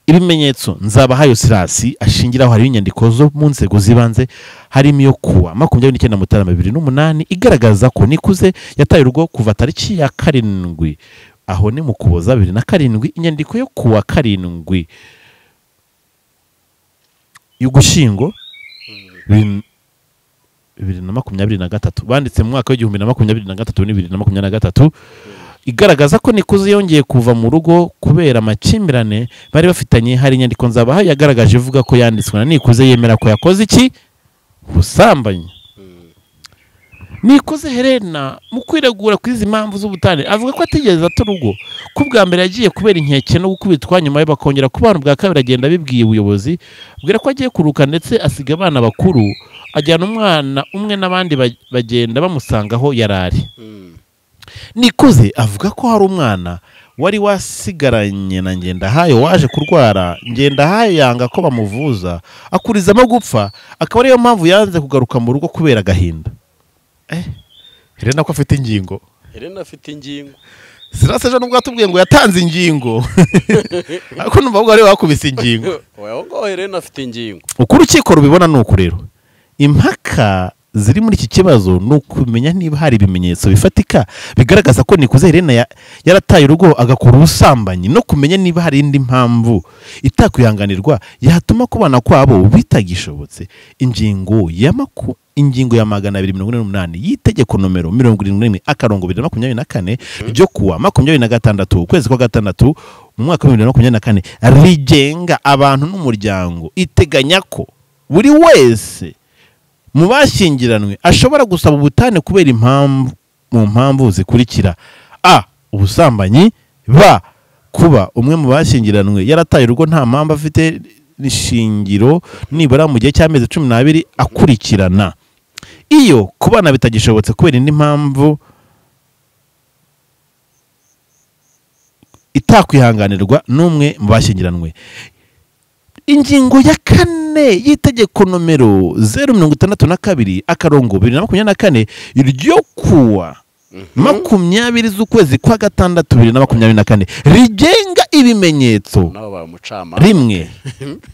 Speaker 1: Ibimenyetso Nzabahayo Silas ashingiraho hari inyandiko zo mu nzego zibanze, harimo iyo kuwa 29 Mutarama 2008 igaragaza ko Nikuze yataye urugo kuva tariki ya 7, aho ni mu Kuboza 2007. Inyandiko yo kuwa 7 y'Ugushyingo 2023 banditse mu mwaka w'2023 2023 igaragaza ko Nikuze yongeye kuva mu rugo kubera amakimbirane bari bafitanye. Hari inyandiko Nzabahayo yagaragaje ivuga ko yanditswe na Nikuze yemera ko yakoze iki? Ubusambanyi. Nikuze Helena mu kwiregura kwizi impamvu z'ubutane avuga ko atigeze ata urugo, ko bwa mbere yagiye kubera inkeke no gukubitwa, nyuma bakongera kubana ubwa kabiri agenda abibwiye ubuyobozi abwira ko agiye kuruka, ndetse asiga abana bakuru ajyana umwana umwe n'abandi bagenda bamusanga aho yarari. Nikuze avuga ko hari umwana wari wasigaranye na Ngendahayo waje kurwara. Ngendahayo yanga ko bamuvuza akurizamo gupfa, akaba ariyo mpamvu yanze kugaruka mu rugo kubera agahinda. Helena ko afite ingingo.
Speaker 2: Helena afite ingingo.
Speaker 1: Sirasa ejo nubwo atubwiye ngo yatanze ingingo. Ariko numva ubwo ari wakubise ingingo.
Speaker 2: Oya ngo Helena afite ingingo.
Speaker 1: Uko urukiko rubibona nuko rero impaka ziri muri iki kibazo ni ukumenya niba hari ibimenyetso bifatika bigaragaza ko Nikuze Helena yarataye urugo agakora ubusambanyi, no kumenya niba hari indi mpamvu itakwihanganirwa yatuma kubana kwabo bitagishobotse. Ingingo ya 248 y'itegeko nomero 71 akarongo 2024 ryo kuwa 26 ukwezi kwa gatandatu mu mwaka wa 2024 rigenga abantu n'umuryango iteganya ko buri wese mu bashyingiranwe ashobora gusaba ubutane kubera impamvu mu mpamvu zikurikira: a, ubusambanyi, b, kuba umwe mu bashyingiranwe yarataye urugo nta mpamvu afite n'ishingiro nibura mu gihe cy'amezi 12 akurikirana. Iyo kubana bitagishobotse kubera indi mpamvu itakwihanganirwa n'umwe mu bashyingiranwe. Ingingo ya 4 y'itegeko nomero 062 akarongo 2024 ryo kuwa 20 z'ukwezi kwa gatandatu 2024 rigenga ibimenyetso rimwe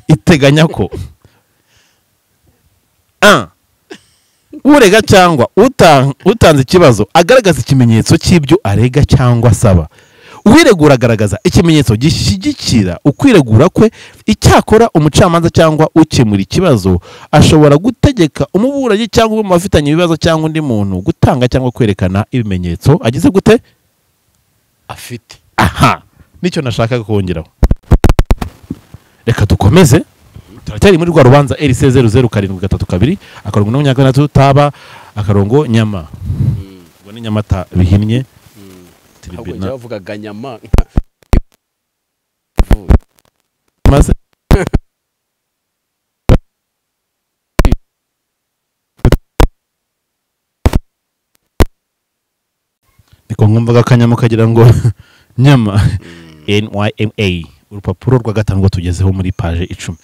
Speaker 1: iteganya ko a, urega cyangwa utanze ikibazo agaragaza ikimenyetso cy'ibyo arega cyangwa asaba. Uwiregura agaragaza ikimenyetso gishyigikira ukwiregura kwe. Icyakora umucamanza cyangwa ukemura ikibazo ashobora gutegeka umuburanyi cyangwa umwe mu bafitanye ibibazo cyangwa undi muntu gutanga cyangwa kwerekana ibimenyetso agize gute
Speaker 2: afite.
Speaker 1: Aha nicyo nashakaga kongeraho. Reka dukomeze, turacyari muri rwa rubanza RC 00732 akarongo 46 taba akarongo nyama. Ubwo ni Nyamata bihinnye.
Speaker 2: Ahubwo njya bavugaga nyama
Speaker 1: maze niko nkumvaga akanyama kagira ngo nyama. NYMA urupapuro rwa gatanu ngo tugezeho muri page 10.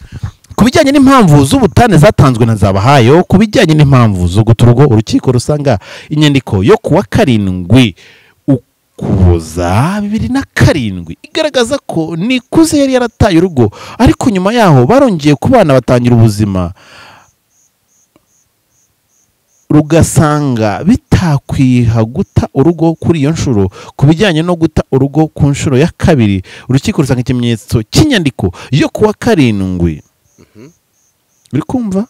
Speaker 1: Ku bijyanye n'impamvu z'ubutane zatanzwe na Nzabahayo, ku bijyanye n'impamvu zo guta urugo, urukiko rusanga inyandiko yo kuwa 7 Ukuboza 2007 igaragaza ko Nikuze yari yarataye urugo, ariko nyuma yaho barongeye kubana batangira ubuzima, rugasanga bitakwiha guta urugo kuri iyo nshuro. Ku bijyanye no guta urugo ku nshuro ya kabiri, urukiko rusanga ikimenyetso cy'inyandiko yo kuwa 7 uri kumva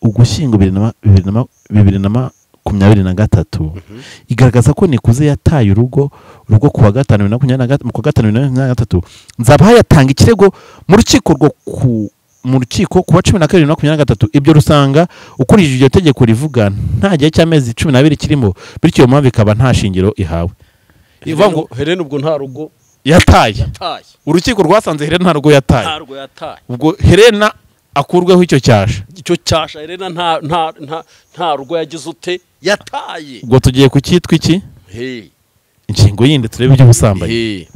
Speaker 1: Ugushyingo 2023 igaragaza ko Nikuze yataye urugo kuwa 5 2023. Nzabahayo atanga ikirego mu rukiko rwo ku mu rukiko kuwa 12 2023. Ibyo rusanga ukurikije iryo tegeko rivuga nta gihe cy'amezi 12 kirimo, bityo iyo mpamvu ikaba nta shingiro ihawe. Ivuga ngo
Speaker 2: Helena ubwo nta rugo
Speaker 1: yataye. Urukiko rwasanze Helena nta rugo yataye. Ubwo Helena akurweho icyo cyasha.
Speaker 2: Icyo cyasha Helena nta rugo yagize ute yataye.
Speaker 1: Ubwo tugiye ku cyitwa iki? Ingingo yindi turebe iby'ubusambanyi.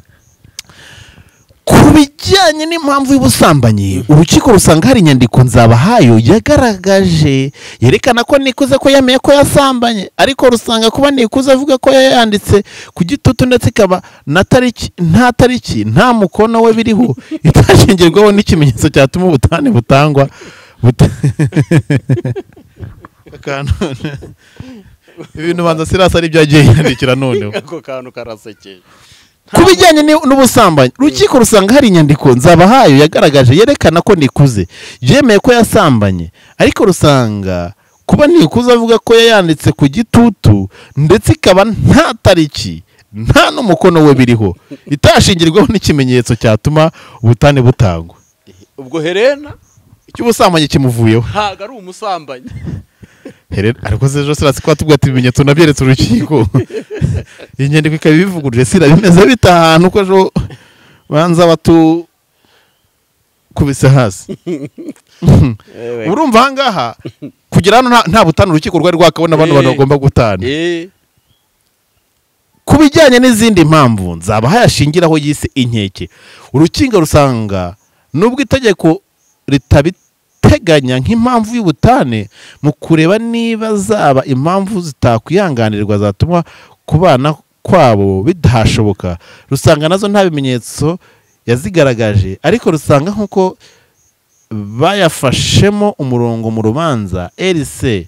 Speaker 1: Ku bijyanye n'impamvu y'ubusambanyi, urukiko rusanga hari inyandiko Nzabahayo yagaragaje yerekana ko Nikuze ko yemeye ko yasambanye, ariko rusanga kuba Nikuze avuga ko yayanditse ku gitutu ndetse ikaba na tariki nta tariki nta mukono we biriho, itashingirwaho n'ikimenyetso cyatuma ubutane butangwa. Ibintu banza Sirasa ari byo yagiye yandikira noneho.
Speaker 2: Ako kantu karasekeje.
Speaker 1: Ku bijyanye n'ubusambanyi, urukiko rusanga hari inyandiko Nzabahayo yagaragaje yerekana ko Nikuze yemeye ko yasambanye, ariko rusanga kuba Nikuze avuga ko yayanditse ku gitutu ndetse ikaba nta tariki nta n'umukono we biriho, itashingirwaho n'ikimenyetso cyatuma ubutane butangwa.
Speaker 2: Ubwo Helena
Speaker 1: icy'ubusambanyi kimuvuyeho,
Speaker 2: ntago ari umusambanyi.
Speaker 1: Helena ariko se ejo Sirasa ko atubwira ati ibimenyetso nabyeretse urukiko, iyi nyandiko ikaba ibivuguruje, sira bimeze bitanu ko ejo banza batukubise hasi. Urumva aha ngaha kugira hano nta butane urukiko rwari rwakabona bano bantu bagomba gutana. Ku bijyanye n'izindi mpamvu Nzabahayo ashingiraho yise inkeke, urukiko rusanga nubwo itegeko ritabiteganya nk'impamvu y'ubutane, mu kureba niba zaba impamvu zitakwihanganirwa zatuma kubana kwabo bidashoboka, rusanga nazo nta bimenyetso yazigaragaje, ariko rusanga nk'uko bayafashemo umurongo mu rubanza RC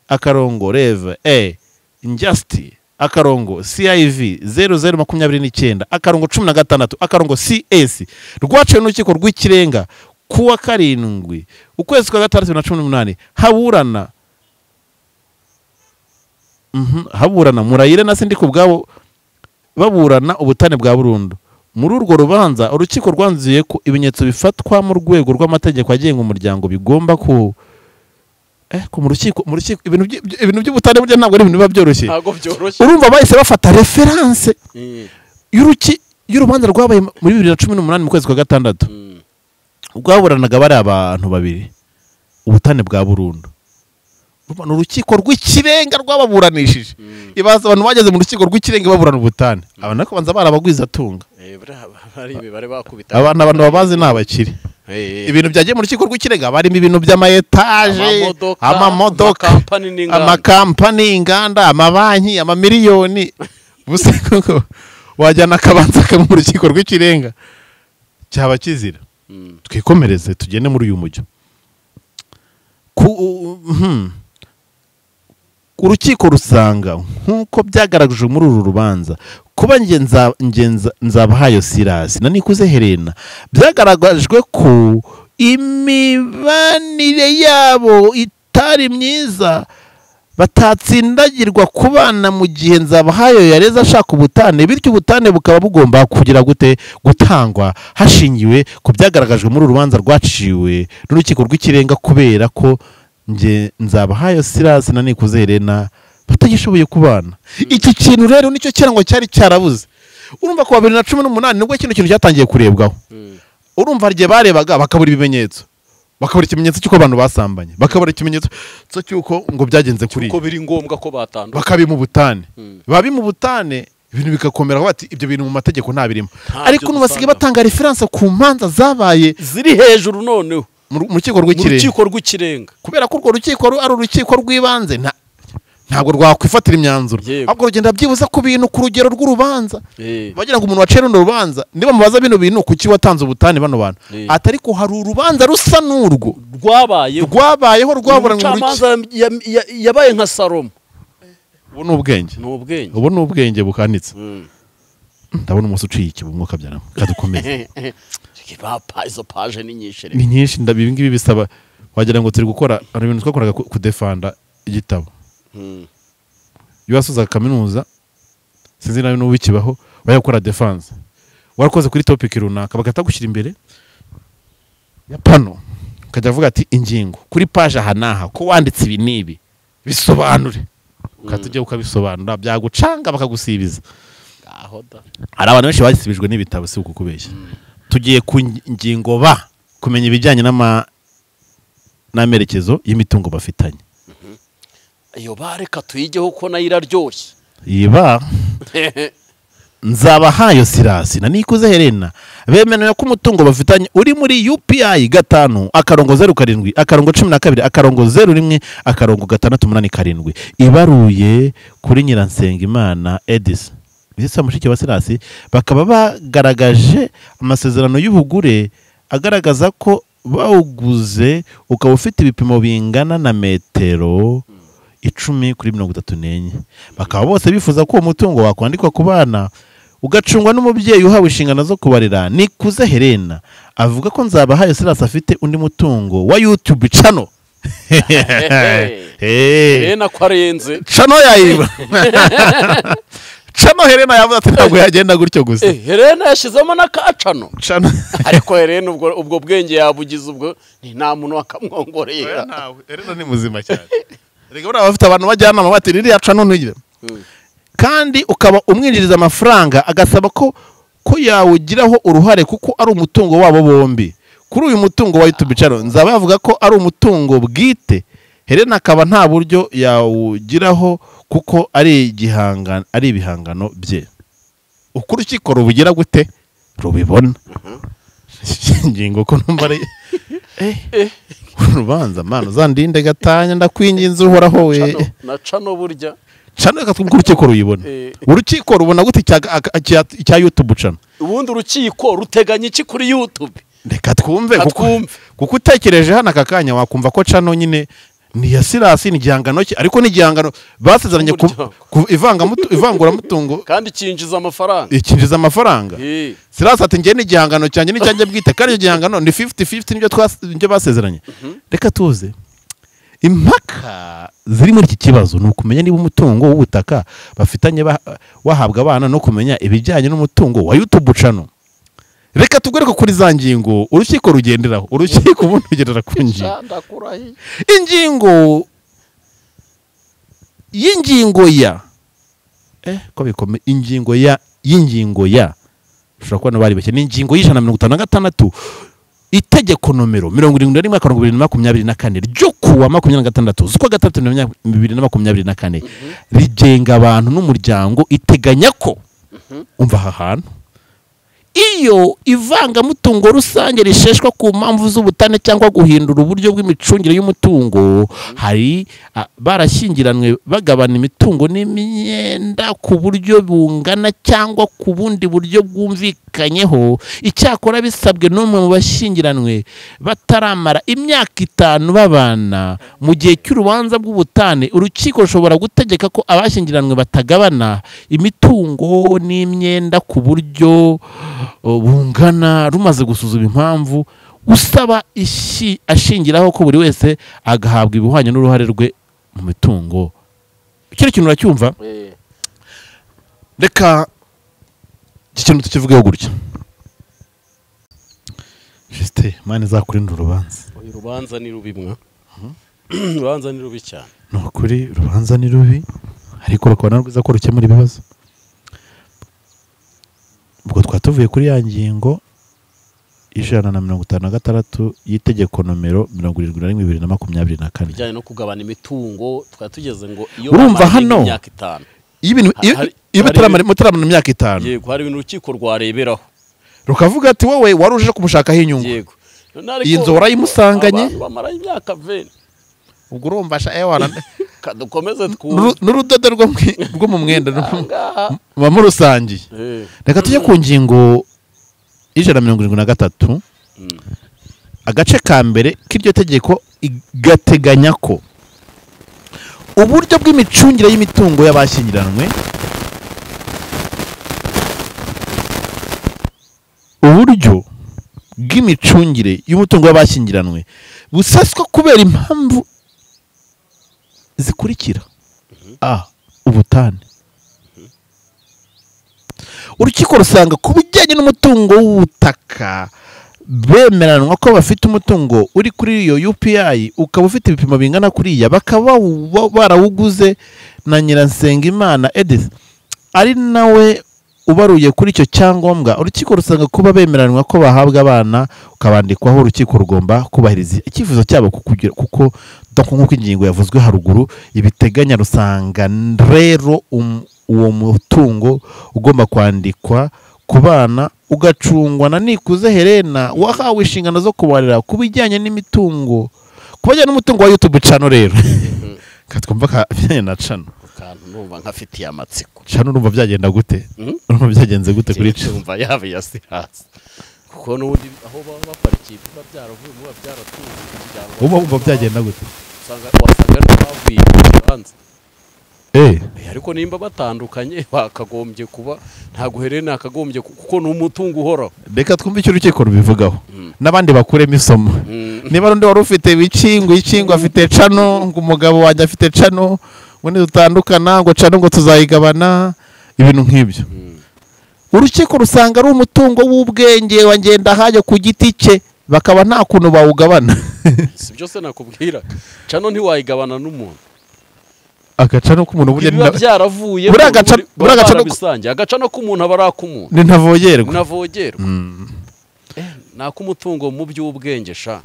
Speaker 1: akarongo Rev E Injusti akarongo CIV 0029 akarongo 16 akarongo CS rwaciwe n'urukiko rw'ikirenga kuwa 7 ukwezi kwa 6 2018, haburana Murayire na Sindikubwabo baburana ubutane bwa burundu. Muri urwo rubanza urukiko rwanzuye ko ibimenyetso bifatwa mu rwego rw'amategeko agenga umuryango bigomba ku mu rukiko ibintu by'ubutane burya ntabwo ari ibintu biba byoroshye. Urumva bahise bafata reference y'urubanza rwabaye muri 2018 mu kwezi kwa 6, rwaburanaga bari abantu babiri ubutane bwa burundu. Urumva urukiko rw'ikirenga rwababuranishije. Ibaza abantu bageze mu rukiko rw'ikirenga baburana ubutane, abantu ariko banza barabagwiza atunga. Abantu babazi ni abakire. Ibintu byagiye mu rukiko rw'ikirenga barimo ibintu by'amayetaje, amamodoka, amakampani, inganda, amabanki, amamiliyoni. Buse koko wajyana akabanza kamwe mu rukiko rw'ikirenga cyaba kizira. Twikomereze tugende muri uyu mujyo. Urukiko rusanga nk'uko byagaragajwe muri uru rubanza kuba Nzabahayo Silas na Nikuze Helena byagaragajwe ko imibanire yabo itari myiza, batatsindagirwa kubana mu gihe Nzabahayo yareze ashaka ubutane, bityo ubutane bukaba bugomba kugira gute gutangwa hashingiwe ku byagaragajwe muri uru rubanza rwaciwe n'urukiko rw'ikirenga, kubera ko Nzabahayo Silas na Nikuze Helena batagishoboye kubana. Iki kintu rero nicyo kirango cyari cyarabuze. Urumva ko 2018 nibwo kino kintu cyatangiye kurebwaho. Urumva rye barebaga bakabura ibimenyetso, bakabura ikimenyetso cy'uko abantu basambanye, bakabura ikimenyetso cy'uko ngo byagenze kuri
Speaker 2: uko biri ngombwa ko batandukana,
Speaker 1: bakabi mu butane, babi mu butane ibintu bikakomera bati ibyo bintu mu mategeko nta birimo. Ariko nubasigaye batanga reference ku manza zabaye
Speaker 2: ziri hejuru noneho
Speaker 1: mu rukiko rw'ikirenga, kubera ko urwo rukiko ari urukiko rw'ibanze ntabwo rwakwifatira imyanzuro, ahubwo rugenda byibuza ku bintu ku rugero rw'urubanza. Bagira ngo umuntu waciye runo rubanza niba mubaza bino bintu kuki watanze ubutane bano bantu, atari ko hari urubanza rusa n'urwo rwabayeho rwaburanywe
Speaker 2: yabaye nka Salomo.
Speaker 1: Ubu ni ubwenge, ubu ni ubwenge bukanitse. Ndabona umunsi uciye ikibu umwuka byaramo kadukomeze.
Speaker 2: Izo page ni nyinshi,
Speaker 1: ni nyinshi. Ibi ngibi bisaba wagira ngo turi gukora hari ibintu twakoraga kudefanda igitabo. Iyo wasozaga kaminuza sinzi nawe n'ubu bikibaho, bajya gukora defense warakoze kuri topic runaka bagahita gushyira imbere ya pano, ukajya avuga ati ingingo kuri page aha n'aha ko wanditse ibi n'ibi bisobanure, ukahita ujya ukabisobanura byagucanga bakagusibiza. Hari abantu benshi basibijwe n'ibitabo, si ukukubeshya. Tugiye ku ngingo ba kumenya ibijyanye n'amerekezo y'imitungo bafitanye.
Speaker 2: Iyo bareka tuyigeho ko nayo iraryoshye.
Speaker 1: Iba Nzabahayo Silas na Nikuze Helena bemerewe ko umutungo bafitanye uri muri UPI 5 akarongo 07 akarongo 12 akarongo 01 akarongo 687 ibaruye kuri Nyiransengimana Edis ndetse mushiki wa Silas, bakaba bagaragaje amasezerano y'ubugure agaragaza ko bawuguze ukaba ufite ibipimo bingana na metero 10 kuri 34. Bakaba bose bifuza ko uwo mutungo wakwandikwa ku bana ugacungwa n'umubyeyi uhawe inshingano zo kubarera. Nikuze Helena avuga ko Nzabahayo Silas afite undi mutungo wa YouTube channel.
Speaker 2: Helena ko arenze
Speaker 1: channel yayiba. Channel Helena yavuze ati ntabwo yagenda gutyo gusa.
Speaker 2: Helena yashizemo n'akacano. Ariko Helena ubwo bwenge yabugize ubwo nta muntu wakamwongorera.
Speaker 1: Helena ni muzima cyane. Rega buriya bafite abantu bajyanama bati ririya channel ntugire. Kandi ukaba umwinjiriza amafaranga agasaba ko yawugiraho uruhare kuko ari umutungo wabo bombi. Kuri uyu mutungo wa YouTube channel Nzaba yavuga ko ari umutungo bwite Helena akaba nta buryo yawugiraho kuko ari ibihangano bye. Uko urukiko rubugira gute rubibona. Ingingo ko numva ari urubanza mana uzandinde gatanya ndakwinginze uhoraho we.
Speaker 2: Na cano burya
Speaker 1: cano reka twumve urukiko ruyibona. Urukiko rubona gute icya YouTube cano?
Speaker 2: Ubundi urukiko ruteganya iki kuri YouTube?
Speaker 1: Reka twumve kuko utekereje hano aka kanya wakumva ko cano nyine ni ya Sirasi, ni igihangano cye, ariko ni igihangano basezeranye ku ivanguramutungo
Speaker 2: kandi kinjiza amafaranga.
Speaker 1: Ikinjiza amafaranga. Sirasi ati ngiye n'igihangano cyanjye n'icyanjye bwite, kandi icyo gihangano ni 50-50 nibyo basezeranye. Reka tuze impaka ziri muri iki kibazo ni ukumenya niba umutungo w'ubutaka bafitanye wahabwa abana no kumenya ibijyanye n'umutungo wa YouTube channel. Reka tugaruke kuri za ngingo urukiko rugenderaho. Urukiko ubundi rugendera ku ngingo. Ingingo y'ingingo ya ko bikome ingingo ya y'ingingo ya ushobora kubona bari bake ni ingingo y'ijana 156 itegeko nomero 71/2024 ryo kuwa 26 z'ukwa gatatu 2024 rigenga abantu n'umuryango, iteganya ko umva aha hantu iyo ivangamutungo rusange risheshwa ku mpamvu z'ubutane cyangwa guhindura uburyo bw'imicungire y'umutungo, hari barashyingiranwe bagabana imitungo n'imyenda ku buryo bungana cyangwa ku bundi buryo bwumvikanyeho, icyakora bisabwe n'umwe mu bashyingiranwe bataramara imyaka 5 babana mu gihe cy'urubanza rw'ubutane, urukiko rushobora gutegeka ko abashyingiranwe batagabana imitungo n'imyenda ku buryo bungana, rumaze gusuzuma impamvu usaba ashingiraho ko buri wese agahabwa ibihwanye n'uruhare rwe mu mitungo. Kino kintu uracyumva? Reka iki kintu tukivugeho gutya. Justin, Imana izakurinda urubanza.
Speaker 2: Urubanza ni rubi mwa. Urubanza ni rubi cyane.
Speaker 1: Ni ukuri urubanza ni rubi, ariko rukaba rwiza ko rukemura ibibazo. Ubwo twatuvuye kuri ya ngingo 156 y'itegeko nomero 71/2024
Speaker 2: bijyanye no kugabana imitungo. Twatugeze ngo iyo
Speaker 1: urumva hano
Speaker 2: imyaka 5
Speaker 1: ibintu iyo mutaramara imyaka 5,
Speaker 2: yego, hari ibintu urukiko rwareberaho
Speaker 1: rukavuga ati wowe waruje kumushakaho inyungu,
Speaker 2: yego,
Speaker 1: iyi nzu warayimusanganye
Speaker 2: bamara imyaka 20,
Speaker 1: ubwo urumva sha ewana
Speaker 2: kadukomeze twumve
Speaker 1: n'urudodo rwo mu mwenda bamurusangiye. Reka tujye ku ngingo 173 agace ka mbere k'iryo tegeko igateganya ko uburyo bw'imicungire y'imitungo y'abashyingiranwe, uburyo bw'imicungire y'umutungo y'abashyingiranwe buseswa kubera impamvu zikurikira. A. Ubutane. Urukiko rusanga ku bijyanye n'umutungo w'ubutaka bemeranwa ko bafite umutungo uri kuri iyo UPI ukaba ufite ibipimo bingana kuriya, bakaba barawuguze na Nyiransengimana Edith ari nawe ubaruye kuri icyo cyangombwa. Urukiko rusanga kuba bemeranwa ko bahabwa abana ukabandikwaho, urukiko rugomba kubahiriza icyifuzo cyabo kuko nk'uko ingingo yavuzwe haruguru ibiteganya. Rusanga rero uwo mutungo ugomba kwandikwa ku bana ugacungwa na Nikuze Helena wahawe inshingano zo kubarira ku bijyanye n'imitungo, ku bijyanye n'umutungo wa YouTube channel. Rero katwumva ka bijyanye na channel
Speaker 2: kantu numva nkafitiye amatsiko.
Speaker 1: Channel urumva byagenda gute? Urumva byagenze gute kuri channel?
Speaker 2: Urumva yabe ya Sirasi kuko n'ubundi aho baba baparikiye biba byaravuye muba byaratuye kugira
Speaker 1: ngo uba byagenda gute?
Speaker 2: Usanga wasanga bavuye hanze. Ariko nimba batandukanye bakagombye kuba ntago Helena akagombye kuko ni umutungo uhoraho.
Speaker 1: Reka twumve icyo urukiko rubivugaho n'abandi bakuremo isomo. Niba rundi wari ufite ibikingo ikingo afite cano ngo umugabo wanjye afite cano ngo nidutandukana ngo cano ngo tuzayigabana, ibintu nk'ibyo. Urukiko rusanga ari umutungo w'ubwenge wa Ngendahayo ku giti cye, bakaba nta kuntu bawugabana.
Speaker 2: Si byose nakubwira, cano ntiwayigabana n'umuntu.
Speaker 1: Agacano k'umuntu burya
Speaker 2: biba byaravuye buri agacano k'umuntu aba ari ak'umuntu,
Speaker 1: ni ntavogerwa.
Speaker 2: Ntavogerwa. Nako umutungo mu by'ubwenge sha.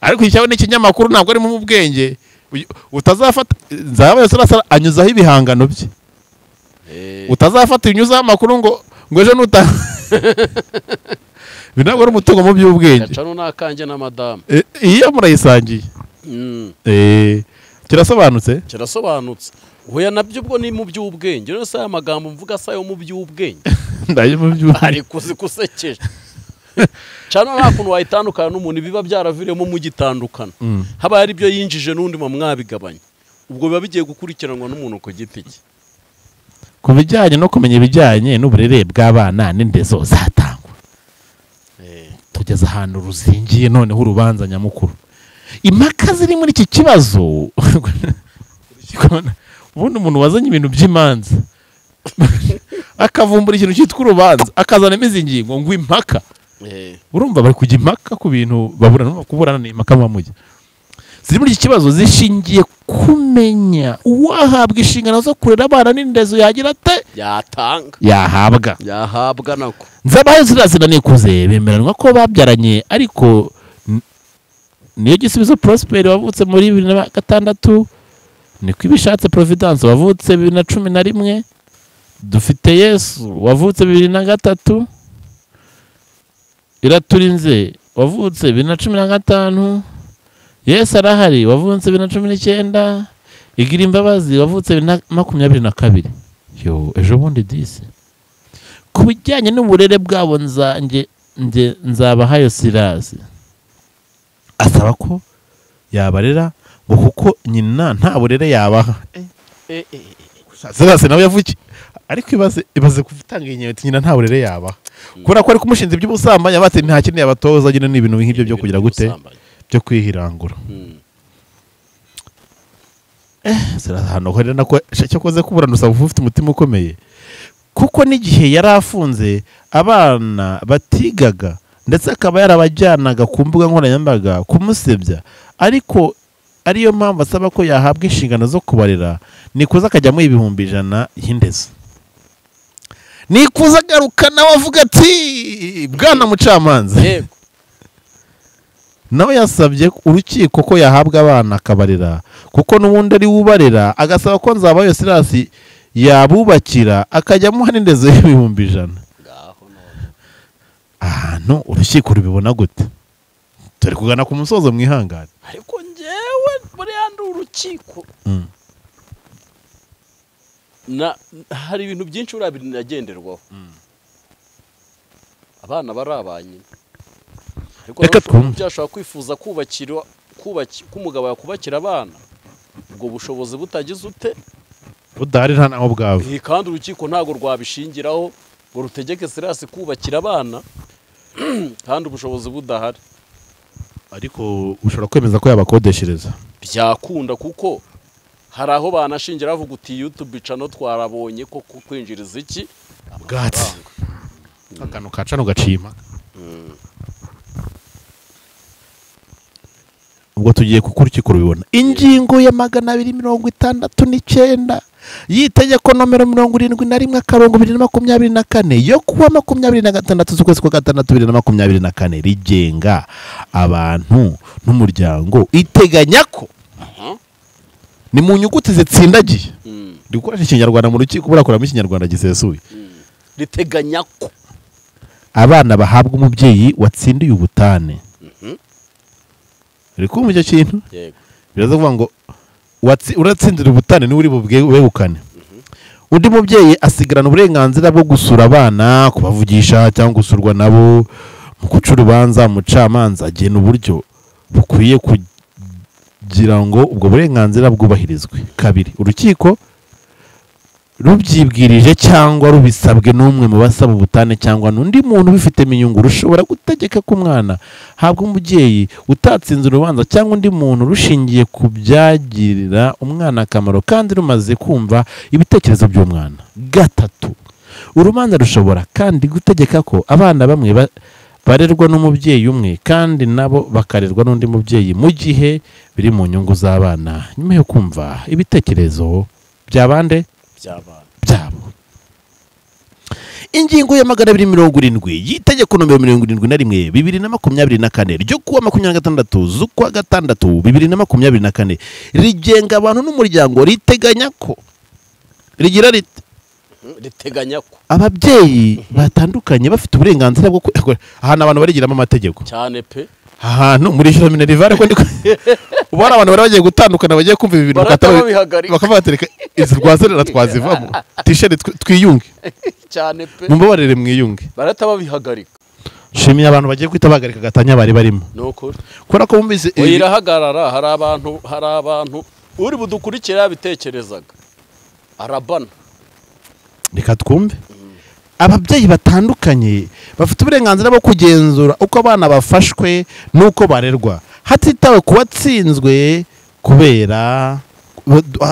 Speaker 1: Ariko icyawe ni ikinyamakuru ntabwo ari mu bwenge. Utazafata Nzabayo Silas anyuzaho ibihangano bye. Utazafata inyuzaho amakuru ngo ejo nuta. Binabwo ari umutungo mu by'ubwenge.
Speaker 2: Gacano nakanje na madame.
Speaker 1: Iyo murayisangiye. Kirasobanutse?
Speaker 2: Kirasobanutse. Hoya nabyo ubwo ni mu by'ubwenge. Rero saya magambo mvuga sayo mu by'ubwenge.
Speaker 1: Ndaye mu by'ubwenge.
Speaker 2: Ariko zikusekeje. Cano nta kuntu wayitandukana n'umuntu biba byaraviremo mu gitandukana. Haba ari byo yinjije n'undi mu mwabigabanya. Ubwo biba bigiye gukurikiranwa n'umuntu ku giti cye.
Speaker 1: Ku bijyanye no kumenya ibijyanye n'uburere bw'abana n'indezo zatangwa. Tugeze ahantu ruzingiye noneho urubanza nyamukuru. Impaka ziri muri iki kibazo. Ubundi umuntu wazanye ibintu by'imanza akavumbura ikintu cyitwa urubanza akazana imizingingo ngo impaka. Urumva bari kujya impaka ku bintu baburana kuburana ni impaka bamujya. Ziri muri iki kibazo zishingiye kumenya uwahabwa inshingano zo kurera abana n'indezo yagira ate
Speaker 2: yatanga
Speaker 1: yahabwa
Speaker 2: yahabwa nako.
Speaker 1: Nzabayo Silas na Nikuze bemeranwa ko babyaranye, ariko niyo Gisubizo Prosper wavutse muri 2006, niko Ibishatse Providence wavutse 2011, Dufite Yesu wavutse 2003, Iraturinze wavutse 2015, Yesu arahari wavutse 2019, Igira Imbabazi wavutse 2022. Yo ejo bundi disi. Ku bijyanye n'uburere bwabo nzange Nzabahayo Silas asaba ko yabarera ngo kuko nyina nta burere yabaha. Silas nawe yavuki ariko ibaze kuvutanga inyeti nyina nta burere yabaha. Kubera ko ari kumushinza iby'ubusambanyi abate nta kintu yabatoza nyine ni ibintu nk'ibyo byo kugira gute byo kwihirangura. Silas hano ko nako cyakoze kuburana usaba ufite umutima ukomeye. Kuko n'igihe yari afunze abana batigaga ndetse akaba yarabajyanaga ku mbuga nkoranyambaga kumusebya, ariko ariyo mpamvu asaba ko yahabwa inshingano zo kubarera. Nikuze akajyamo 100,000 y'indezo. Nikuze agaruka nawe avuga ati bwana mucamanza.
Speaker 2: Yego.
Speaker 1: Nawe yasabye urukiko ko yahabwa abana akabarera kuko n'ubundi ari ubarera, agasaba ko Nzabayo Silas yabubakira akajyamo n'indezo y'100,000. Ahantu urukiko rubibona gute? Turi kugana ku musozo mwihangane.
Speaker 2: Ariko njyewe muri yandi urukiko na hari ibintu byinshi urabinagenderwaho. Abana barabanye. Ariko byashobora kwifuza kubakira kumugabo yakubakira abana ubwo bushobozi butagize ute
Speaker 1: budahari nta naho bwabo.
Speaker 2: Kandi urukiko ntago rwabishingiraho ngo rutegeke Silas kubakira abana kandi ubushobozi budahari.
Speaker 1: Ariko ushobora kwemeza ko yabakodeshereza
Speaker 2: byakunda kuko hari aho banashingira bavuga uti YouTube channel twarabonye ko kwinjiriza iki
Speaker 1: bwatsi akantu kacano gacima. Ubwo tugiye kukurikiko rubibona. Ingingo ya 269 y'itegeko nomero 71/2024 yo kuwa 26 z'ukwezi kwa gatandatu 2024 rigenga abantu n'umuryango iteganya ko ni mu nyuguti zitsindagiye. Ndi gukoresha ikinyarwanda mu rukiko burakoramo ikinyarwanda gisesuye.
Speaker 2: Riteganya ko
Speaker 1: abana bahabwa umubyeyi watsindiye ubutane. Uri kumva icyo kintu?
Speaker 2: Yego.
Speaker 1: Biraza kuvuga ngo uratsindira ubutane ni uri bubwegukane. Undi mubyeyi asigarana uburenganzira bwo gusura abana, kubavugisha cyangwa gusurwa nabo. Mu guca urubanza umucamanza agena uburyo bukwiye kugira ngo ubwo burenganzira bwubahirizwe. Kabiri, urukiko rubyibwirije cyangwa rubisabwe n'umwe mu basaba ubutane cyangwa n'undi muntu ubifitemo inyungu rushobora gutegeka ko umwana habwa umubyeyi utatsinze urubanza cyangwa undi muntu rushingiye ku byagirira umwana akamaro kandi rumaze kumva ibitekerezo by'umwana. Gatatu, urubanza rushobora kandi gutegeka ko abana bamwe barerwa n'umubyeyi umwe kandi nabo bakarerwa n'undi mubyeyi mu gihe biri mu nyungu z'abana nyuma yo kumva ibitekerezo by'abande byabo. Ingingo ya 270 y'itegeko nomero 71 2024 ryo kuwa 26 z'ukwa gatandatu 2024 rigenga abantu n'umuryango riteganya ko rigira riti
Speaker 2: riteganya ko
Speaker 1: ababyeyi batandukanye bafite uburenganzira bwo ahantu abantu barigiramo amategeko
Speaker 2: cyane pe
Speaker 1: ahantu muri shira minerivare ko ndiko ubona abantu bari bagiye gutandukana bagiye kumva ibi bintu bakabatereka izi rwazerera twazivamo t-shirt twiyunge
Speaker 2: cyane pe
Speaker 1: mumbabarire mwiyunge
Speaker 2: barata babihagarika.
Speaker 1: Shimiye abantu bagiye kwita bahagarika gatanya bari barimo
Speaker 2: nuko
Speaker 1: kubera ko bumvise
Speaker 2: irahagarara. Hari abantu uri budukurikira bitekerezaga arabana.
Speaker 1: Reka twumve. Ababyeyi batandukanye bafite uburenganzira bwo kugenzura uko abana bafashwe n'uko barerwa hatitawe ku watsinzwe kubera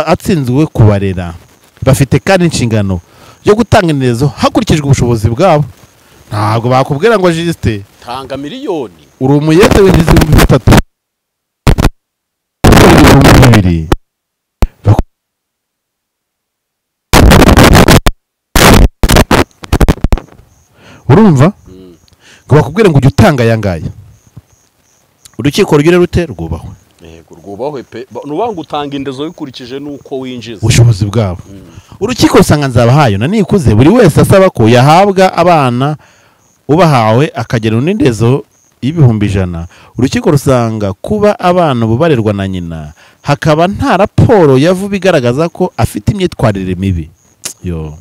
Speaker 1: atsinzwe kubarera. Bafite kandi inshingano yo gutanga indezo hakurikijwe ubushobozi bwabo. Ntabwo bakubwira ngo Justin
Speaker 2: tanga miliyoni
Speaker 1: uri umuyete winjiza 3,000 2,000. Urumva ngo bakubwire ngo ujye utanga aya ngaya. Urukiko rugire rute rwubahwe.
Speaker 2: Yego rwubahwe pe. Nuba ngo utanga indezo bikurikije nuko winjiza
Speaker 1: ubushobozi bwabo. Urukiko rusanga Nzabahayo na Nikuze buri wese asaba ko yahabwa abana ubahawe akagera n'indezo y'100,000. Urukiko rusanga kuba abana bubarerwa na nyina hakaba nta raporo yavuba igaragaza ko afite imyitwarire mibi. Yo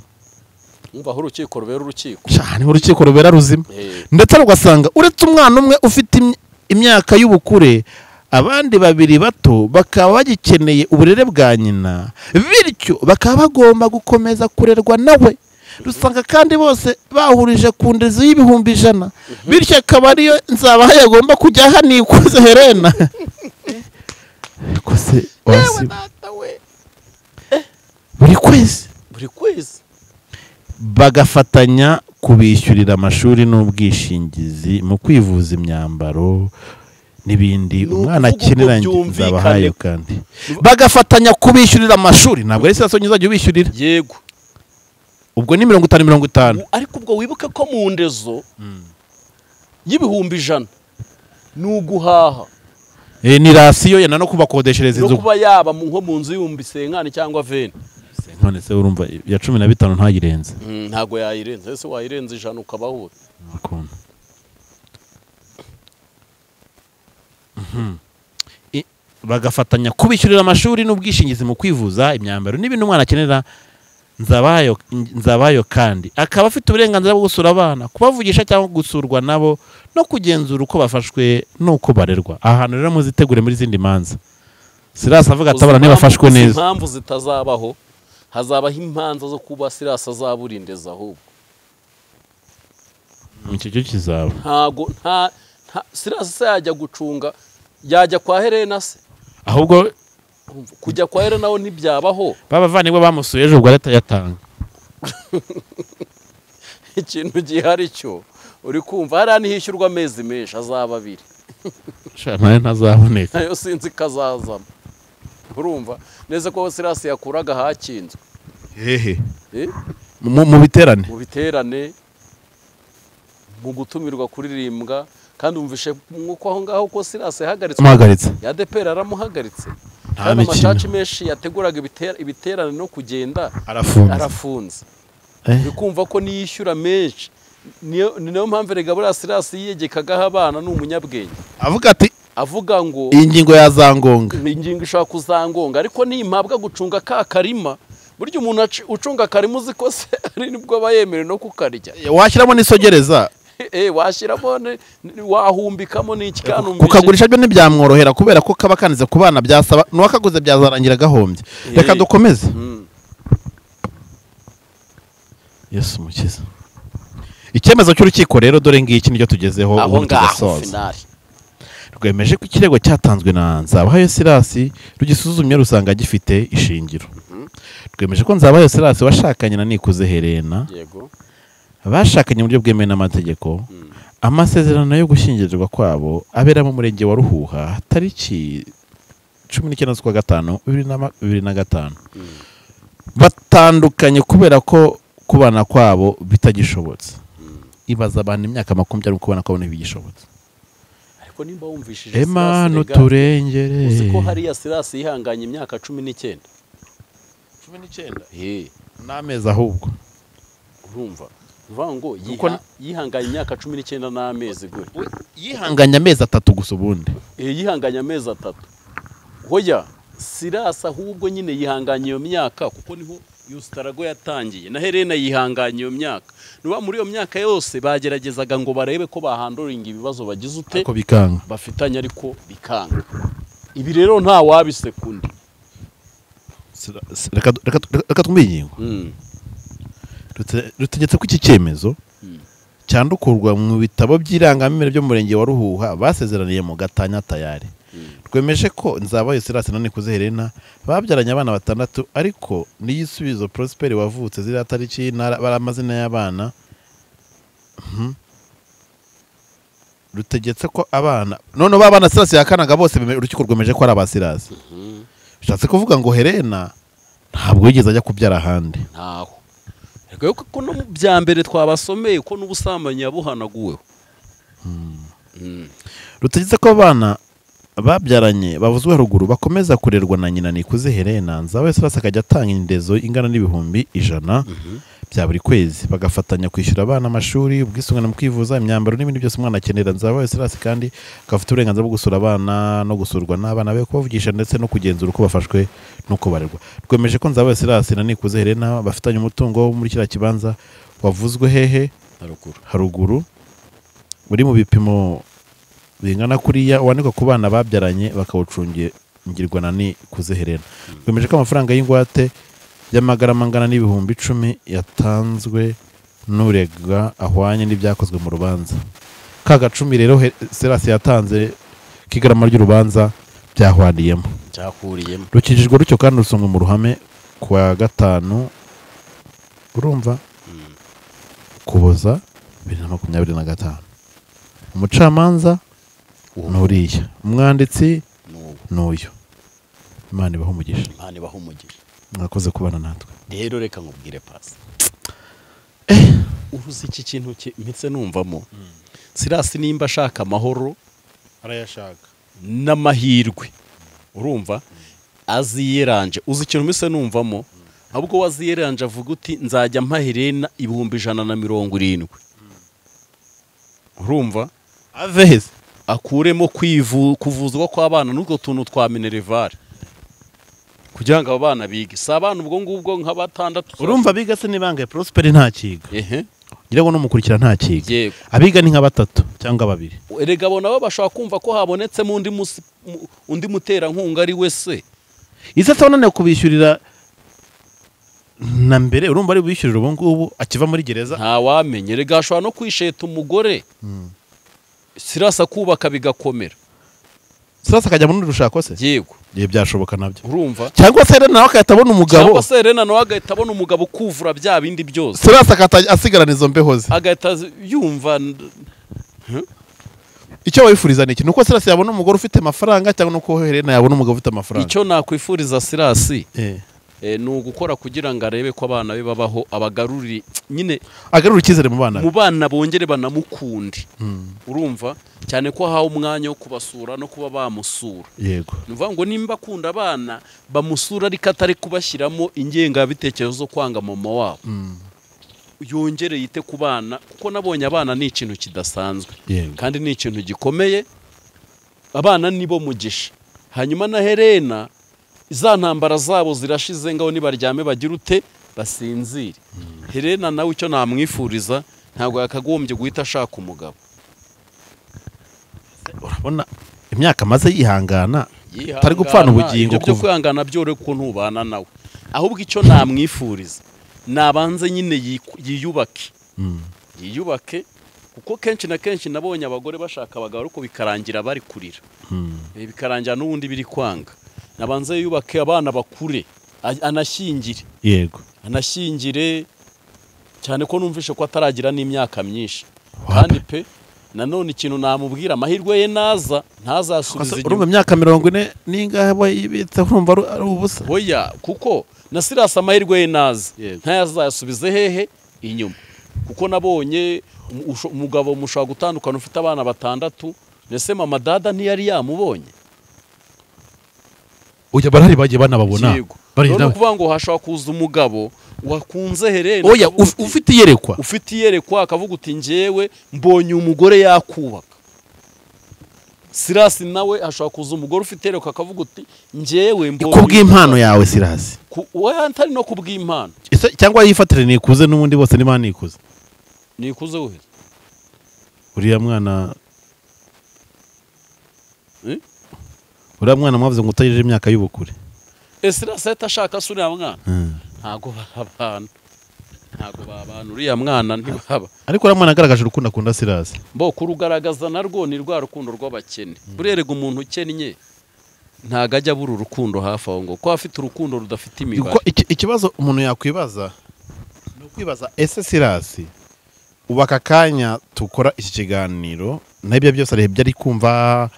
Speaker 2: umva aho urukiko rubera urukiko
Speaker 1: cyane, urukiko rubera ruzima. Ndetse rugasanga uretse umwana umwe ufite imyaka y'ubukure abandi babiri bato bakaba bagikeneye uburere bwa nyina, bityo bakaba bagomba gukomeza kurerwa nawe. Rusanga kandi bose bahurije ku ndezo y'100,000, bityo akaba ariyo Nzabahayo agomba kujya Nikuze Helena. Kose buri kwezi
Speaker 2: buri kwezi
Speaker 1: bagafatanya kubishyurira amashuri n'ubwishingizi mu kwivuza, imyambaro n'ibindi umwana akenera. Nzabahayo kandi bagafatanya kubishyurira amashuri. Ntabwo ari sasa uzajya ubishyurira.
Speaker 2: Yego
Speaker 1: ubwo ni 50 50.
Speaker 2: Ariko ubwo wibuke ko mu ndezo y'100,000 nuguhaha
Speaker 1: ni rasiyo yana no kubakodeshereza inzu
Speaker 2: no kuba yaba nko mu nzu y'ibihumbi senkani cyangwa 20.
Speaker 1: None se urumva ya 15 ntayirenze.
Speaker 2: Ntago yayirenze. Ese wayirenze 100 ukabahura.
Speaker 1: Bagafatanya kubishyurira amashuri n'ubwishingizi mu kwivuza, imyambaro n'ibintu umwana akenera. Nzabayo kandi akaba afite uburenganzira bwo gusura abana, kubavugisha cyangwa gusurwa nabo no kugenzura uko bafashwe n'uko barerwa. Ahantu rero muzitegure muri zindi manza. Silas avuga ati abana ntibafashwe neza.
Speaker 2: Impamvu zitazabaho hazabaho impanza zo kuba Silas azaburindeza ahubwo.
Speaker 1: Icyo cyo kizaba.
Speaker 2: Ntago nta Silas se yajya gucunga yajya kwa Helena se.
Speaker 1: Ahubwo
Speaker 2: kujya kwa Helena naho ntibyabaho.
Speaker 1: Babavandimwe bamusuye ejo ubwo leta yatanga.
Speaker 2: Ikintu gihari cyo uri kumva hariya nihishyurwa amezi menshi azaba abiri.
Speaker 1: Sha nayo ntazaboneka.
Speaker 2: Nayo sinzi kazazama. Urumva neza ko Silas yakuraga hakinzwe.
Speaker 1: Hehe. Mu biterane.
Speaker 2: Mu biterane mu gutumirwa kuririmbwa kandi umvishe nkuko aho ngaho ko Silas yahagaritswe.
Speaker 1: Amuhagaritse.
Speaker 2: Ya DPR aramuhagaritse. Kandi amacaci menshi yateguraga ibiterane no kugenda arafunze. Bikumva ko niyishyura menshi. Niyo mpamvu rega buriya Silas yiyegekagaho abana ni umunyabwenge.
Speaker 1: Avuga ati
Speaker 2: avuga ngo
Speaker 1: iyi ngingo yazangonga.
Speaker 2: Ingingo ishaka kuzangonga ariko nimpabwa gucunga ka karima. Burya umuntu ucunga karima uzi ko se ari nibwo aba yemerewe no kukarya.
Speaker 1: Washyiramo n'isogereza.
Speaker 2: Washyiramo wahumbikamo n'iki kandi
Speaker 1: kukagurisha byo ntibyamworohera kubera ko kaba kanize ku bana byasaba n'uwakaguze byazarangira gahombye. Reka dukomeze. Yesu mukiza. Icyemezo cy'urukiko rero dore ngiki nicyo tugezeho ubu tugasoza. Rwemeje ko ikirego cyatanzwe na Nzabahayo Silas rugisuzumye rusanga gifite ishingiro. Rwemeje ko Nzabahayo Silas washakanye na Nikuze Helena,
Speaker 2: yego,
Speaker 1: bashakanye mu buryo bwemewe n'amategeko, amasezerano yo gushyingirwa kwabo abera mu murenge wa Ruhuha tariki 19 z'ukwa gatanu 2025. Batandukanye kubera ko kubana kwabo bitagishobotse. Ibaza abantu imyaka 20 kubana kwabo ntibigishobotse.
Speaker 2: Ariko nimba wumvishije
Speaker 1: Imana uturengere.
Speaker 2: Uzi ko hariya Silas yihanganye imyaka 19.
Speaker 1: 19? Eh, n'amezi ahubwo.
Speaker 2: Urumva? Uvuga ngo yihanganye imyaka 19 n'amezi gwe.
Speaker 1: Yihanganye amezi 3 gusa ubundi.
Speaker 2: Eh, yihanganye amezi 3. Hoya Silas ahubwo nyine yihanganye iyo myaka kuko niho Yustarago yatangiye na Helena yihanganye iyo myaka. Nuba muri iyo myaka yose bageragezaga ngo barebe ko bahandoringa ibibazo bagize ute
Speaker 1: ariko bikanga.
Speaker 2: Bafitanye ariko bikanga. Ibi rero nta wabisekundi.
Speaker 1: Reka twumve ingingo. Rutegetse ko iki cyemezo cyandukurwa mu bitabo by'irangamimerere byo mu murenge wa Ruhuha basezeraniye mu gatanya tayari. Rwemeje ko Nzabayo Silas na Nikuze Helena babyaranye abana 6 ariko n'igisubizo Prosper wavutse ziriya tariki bari amazina y'abana. Rutegetse ko abana none babana Silas yakanaga bose urukiko rwemeje ko ari aba Silas. Bishatse kuvuga ngo Helena ntabwo yigeze ajya kubyara ahandi.
Speaker 2: Ntaho. Ariko ko no bya mbere twabasomeye ko n'ubusambanyi yabuhanaguweho.
Speaker 1: Rutegetse ko abana babyaranye bavuzwe haruguru bakomeza kurerwa na nyina Nikuze Helena. Nzabayo Silas akajya atanga indezo ingana n'ibihumbi 100 bya buri kwezi, bagafatanya kwishyura abana amashuri, ubwisungane mu kwivuza, imyambaro n'ibindi byose umwana akenera. Nzabayo Silas kandi akafite uburenganzira bwo gusura abana no gusurwa n'abana be, kubavugisha ndetse no kugenzura uko bafashwe n'uko barerwa. Rwemeje ko Nzabayo Silas na Nikuze Helena bafitanye umutungo wo muri kiriya kibanza wavuzwe hehe haruguru uri mu bipimo bingana kuriya wandikwa ku bana babyaranye bakawucungirwa na Nikuze Helena. Rwemeje ko amafaranga y'ingwate y'amagarama angana n'ibihumbi 10 yatanzwe n'urega ahwanye n'ibyakozwe mu rubanza. Ka gacumi rero Silas yatanze kigarama ry'urubanza byahwaniyemo.
Speaker 2: Cyakuriyemo.
Speaker 1: Rukijijwe rutyo kandi rusomwe mu ruhame kwa 5 urumva Kuboza 2025. Umucamanza nuriya, umwanditsi n'uyu. Imana ibahe umugisha.
Speaker 2: Imana ibahe umugisha.
Speaker 1: Mwakoze kubana natwe.
Speaker 2: Rero reka nkubwire pasi. Uruzi iki kintu mpitse numvamo. Silas nimba ashaka amahoro
Speaker 1: arayashaka
Speaker 2: n'amahirwe. Urumva? Aziyeranje. Uzi ikintu mpitse numvamo? Ahubwo waziyeranje avuga uti nzajya mpa Helena 170,000. Urumva?
Speaker 1: Aveheze
Speaker 2: akuremo kuvuzwa kw'abana n'utwo tuntu twa minerval. Kugira ngo abana bige. Si abana ubwo ngubwo nka batandatu.
Speaker 1: Urumva biga se nibangaye Prosper ntakiga. Ehe. Ngira ngo numukurikira ntakiga. Abiga ni nka 3 cyangwa 2.
Speaker 2: Erega abo nabo bashaka kumva ko habonetsemo undi mutera nkunga ari wese.
Speaker 1: Ise tonane kubishyurira na mbere urumva ari bishyurira ubu ngubu akiva muri gereza.
Speaker 2: Nta wamenye erega ashobora no kwisheta umugore. Silas akubaka bigakomera.
Speaker 1: Silas akajya muri rushako se?
Speaker 2: Yego.
Speaker 1: Ye byashoboka nabyo.
Speaker 2: Urumva?
Speaker 1: Cyangwa se Helena nawe agahita abona umugabo.
Speaker 2: Cyangwa se Helena nawe agahita abona umugabo kuvura bya bindi byose.
Speaker 1: Silas akata asigarana izo mbeho ze.
Speaker 2: Agahita yumva.
Speaker 1: Icyo wifuriza ni iki? Nuko Silas yabona umugore ufite amafaranga cyangwa nuko Helena yabona umugabo ufite amafaranga?
Speaker 2: Icyo nakwifuriza Silas ni ugukora kugira ngo arebe ko abana be babaho, abagaruri nyine
Speaker 1: agarura icyizere mu bana.
Speaker 2: Mu bana bongere banamukunde. Urumva? Cyane ko ahawe umwanya wo kubasura no kuba bamusura.
Speaker 1: Yego.
Speaker 2: Nuvuga ngo nimba akunda abana bamusura ariko atari kubashyiramo ingengabitekerezo zo kwanga mama wabo. Yongere yite ku bana kuko nabonye abana ni ikintu kidasanzwe. Kandi ni ikintu gikomeye. Abana nibo mugisha. Hanyuma na Helena za ntambara zabo zirashize ngaho nibaryame bagira ute basinzire. Helena nawe icyo namwifuriza ntabwo yakagombye guhita ashaka umugabo.
Speaker 1: Urabona imyaka maze yihangana tari gupfana ubugingo
Speaker 2: byo kwihangana byore ko ntubana nawe. Ahubwo icyo namwifuriza nabanze nyine yiyubake. Yiyubake kuko kenshi na kenshi nabonye abagore bashaka abagabo ariko bikarangira bari kurira. Bikarangira n'ubundi biri kwanga. Nabanze yubake abana bakure anashyingire.
Speaker 1: Yego.
Speaker 2: Anashyingire cyane ko numvishe ko ataragira n'imyaka myinshi. Kandi pe nanone ikintu namubwira amahirwe ye naza ntazasubiza inyuma.
Speaker 1: Urumva imyaka 40 ningahe bayibitse urumva ari ubusa.
Speaker 2: Hoya kuko na Silas amahirwe ye naza ntazayasubize hehe inyuma. Kuko nabonye umugabo mushaka gutandukana ufite abana 6, nese mama dada ntiyari yamubonye.
Speaker 1: Oya barahari bagiye banababona.
Speaker 2: None kuvuga ngo hashaka kuza umugabo wakunze Helena.
Speaker 1: Oya ufite iyerekwa.
Speaker 2: Ufite iyerekwa akavuga uti njyewe mbonye umugore yakubaka. Sirasi nawe ashaka kuza umugore ufite iyerekwa akavuga uti njyewe mbonye
Speaker 1: kubw'impano yawe Sirasi.
Speaker 2: Oya ntari no kubw'impano.
Speaker 1: Cyangwa yifatire nikuze n'ubundi bose niba nikuze.
Speaker 2: Nikuze uhe?
Speaker 1: Uriya mwana Uriya mwana mwavuze ngo utagejeje imyaka y'ubukure.
Speaker 2: Sirasi atashaka se uriya mwana? Ntago babana. Ntago babana uriya mwana ntibaba.
Speaker 1: Ariko uriya mwana agaragaje urukundo akunda Sirasi.
Speaker 2: Mbo kurugaragaza narwo ni rwa rukundo rw'abakene. Burerega umuntu ukennye ntago ajya abura urukundo hafi aho ngo ko afite urukundo rudafite imibare.
Speaker 1: Ikibazo umuntu yakwibaza ni ukwibaza ese Sirasi ubaka kanya tukora iki kiganiro nabyo byose ari ibyo ari kumva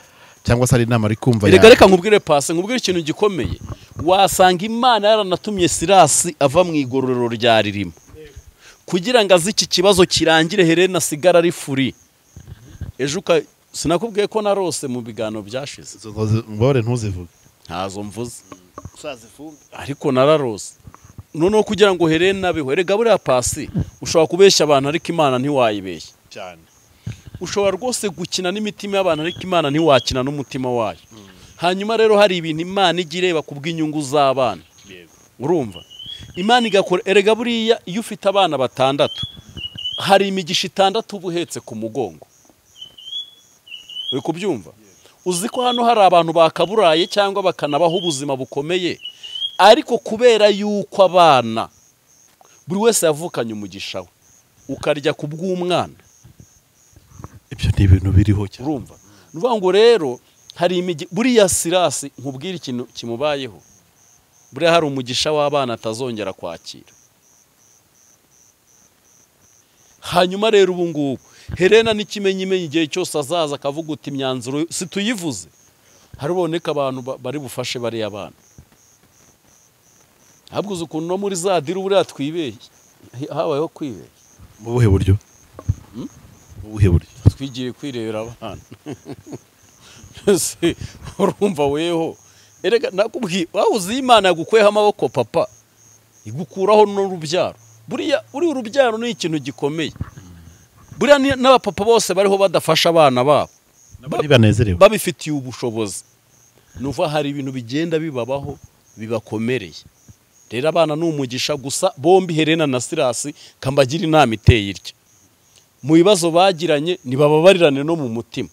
Speaker 1: cyangwa se ari inama ari kumva.
Speaker 2: Reka reka nkubwire pase nkubwire ikintu gikomeye. Wasanga Imana yaranatumye Sirasi ava mu igororero rya Ririma kugira ngo azi iki kibazo kirangire Helena sigara ari furi. Ejo sinakubwiye ko narose mu bigano byashize.
Speaker 1: Mbore ntuzivuge.
Speaker 2: Ntazo mvuze. Ariko nararose. Noneho kugira ngo Helena abeho, erega buriya pasi ushobora kubeshya abantu ariko Imana ntiwayibeshya.
Speaker 1: Cyane.
Speaker 2: Ushobora rwose gukina n'imitima y'abantu ariko Imana ntiwakina n'umutima wayo. Hanyuma rero hari ibintu Imana ijya ireba kubw'inyungu z'abana. Urumva? Imana igakora, erega buriya iyo ufite abana 6 hari imigisha 6 uba uhetse ku mugongo. Uri kubyumva? Uzi ko hano hari abantu bakaburaye cyangwa bakanabaho ubuzima bukomeye, ariko kubera yuko abana buri wese yavukanye umugisha we ukarya ku bw'umwana.
Speaker 1: Ibyo ni ibintu biriho cyane.
Speaker 2: Urumva? Nuvuga ngo rero hari buriya Sirasi nkubwira ikintu kimubayeho. Buriya hari umugisha w'abana atazongera kwakira. Hanyuma rero ubu ngubu Helena n'ikimenyimenyi igihe cyose azaza akavuga uti imyanzuro situyivuze, hariboneka abantu bari bufashe bari abana. Ahubwo uzi ukuntu no muri za diru buriya twibeshye, habayeho kwibeshya.
Speaker 1: Mu buhe buryo? Mu buhe buryo?
Speaker 2: Twigiye kwirebera abana. Urumva weho erega nakubwiye wabuze Imana yagukuyeho amaboko papa igukuraho n'urubyaro. Buriya uri urubyaro ni ikintu gikomeye. Buriya n'abapapa bose bariho badafasha abana babo babifitiye ubushobozi. Nuva hari ibintu bigenda bibabaho bibakomereye. Rero abana ni umugisha gusa bombi Helena na Sirasi kambagira inama iteye irya. Mu bibazo bagiranye nibababarirane no mu mutima.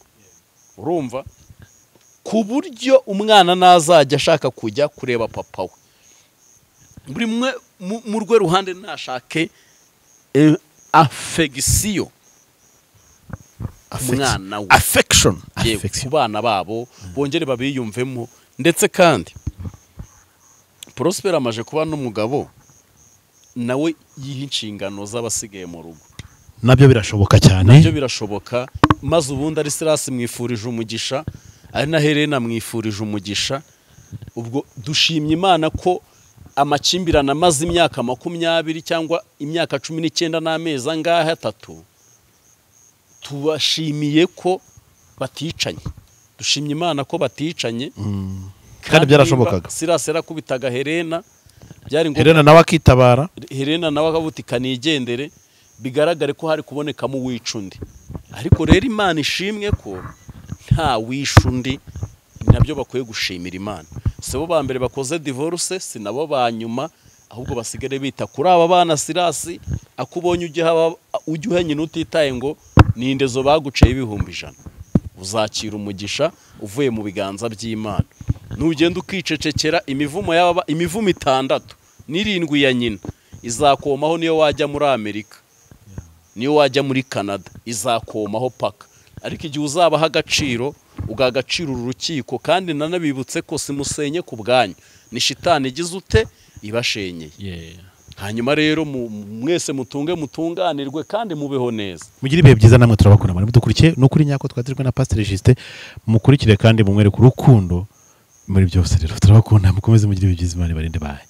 Speaker 2: Urumva? Ku buryo umwana nazajya ashaka kujya kureba papa we, buri mwe mu rwe ruhande nashake affection umwana we,
Speaker 1: affection
Speaker 2: ku bana babo bongere babiyumvemo. Ndetse kandi Prosper amaje kuba n'umugabo nawe yiha inshingano z'abasigaye mu rugo.
Speaker 1: Nabyo birashoboka cyane.
Speaker 2: Nabyo birashoboka. Maze ubundi ari Sirasi mwifurije umugisha, ari na Helena mwifurije umugisha. Ubwo dushimye Imana ko amakimbirane amaze imyaka 20 cyangwa imyaka 19 n'amezi angahe 3, tubashimiye ko baticanye. Dushimye Imana ko baticanye.
Speaker 1: Kandi byarashobokaga.
Speaker 2: Sirasi yarakubitaga Helena, byari ngombwa
Speaker 1: Helena nawe akitabara.
Speaker 2: Helena nawe akavuga kanigendere, bigaragare ko hari kubonekamo uwicundi. Ariko rero Imana ishimwe ko nta wishundi, nabyo bakwiye gushimira Imana. Si bo ba mbere bakoze divorce, si nabo ba nyuma, ahubwo basigare bita kuri aba bana. Sirasi akubonye ujya uha nyina utitaye ngo ni indezo baguciye 100,000, uzakira umugisha uvuye mu biganza by'Imana. Nugenda ukicecekera imivumo y'aba, imivumo 6 n'7 ya nyina izakomaho niyo wajya muri Amerika, niyo wajya muri Canada, izakomaho paka. Ariko igihe uzabaha agaciro, ugagacira urukiko, kandi nanabibutse ko simusenye ku bwanyu, ni shitani igize ute ibashenyeye. Hanyuma rero mwese mutunge mutunganirwe kandi mubeho neza.
Speaker 1: Mugire ibihe byiza namwe turabakunda muri mudukurikiye. Nukuri nyako twatirwe na Pastor Justin, mukurikire kandi mumwereke urukundo muri byose. Rero turabakunda, mukomeze mugire ibihe byiza, Imana ibarinde. Bye.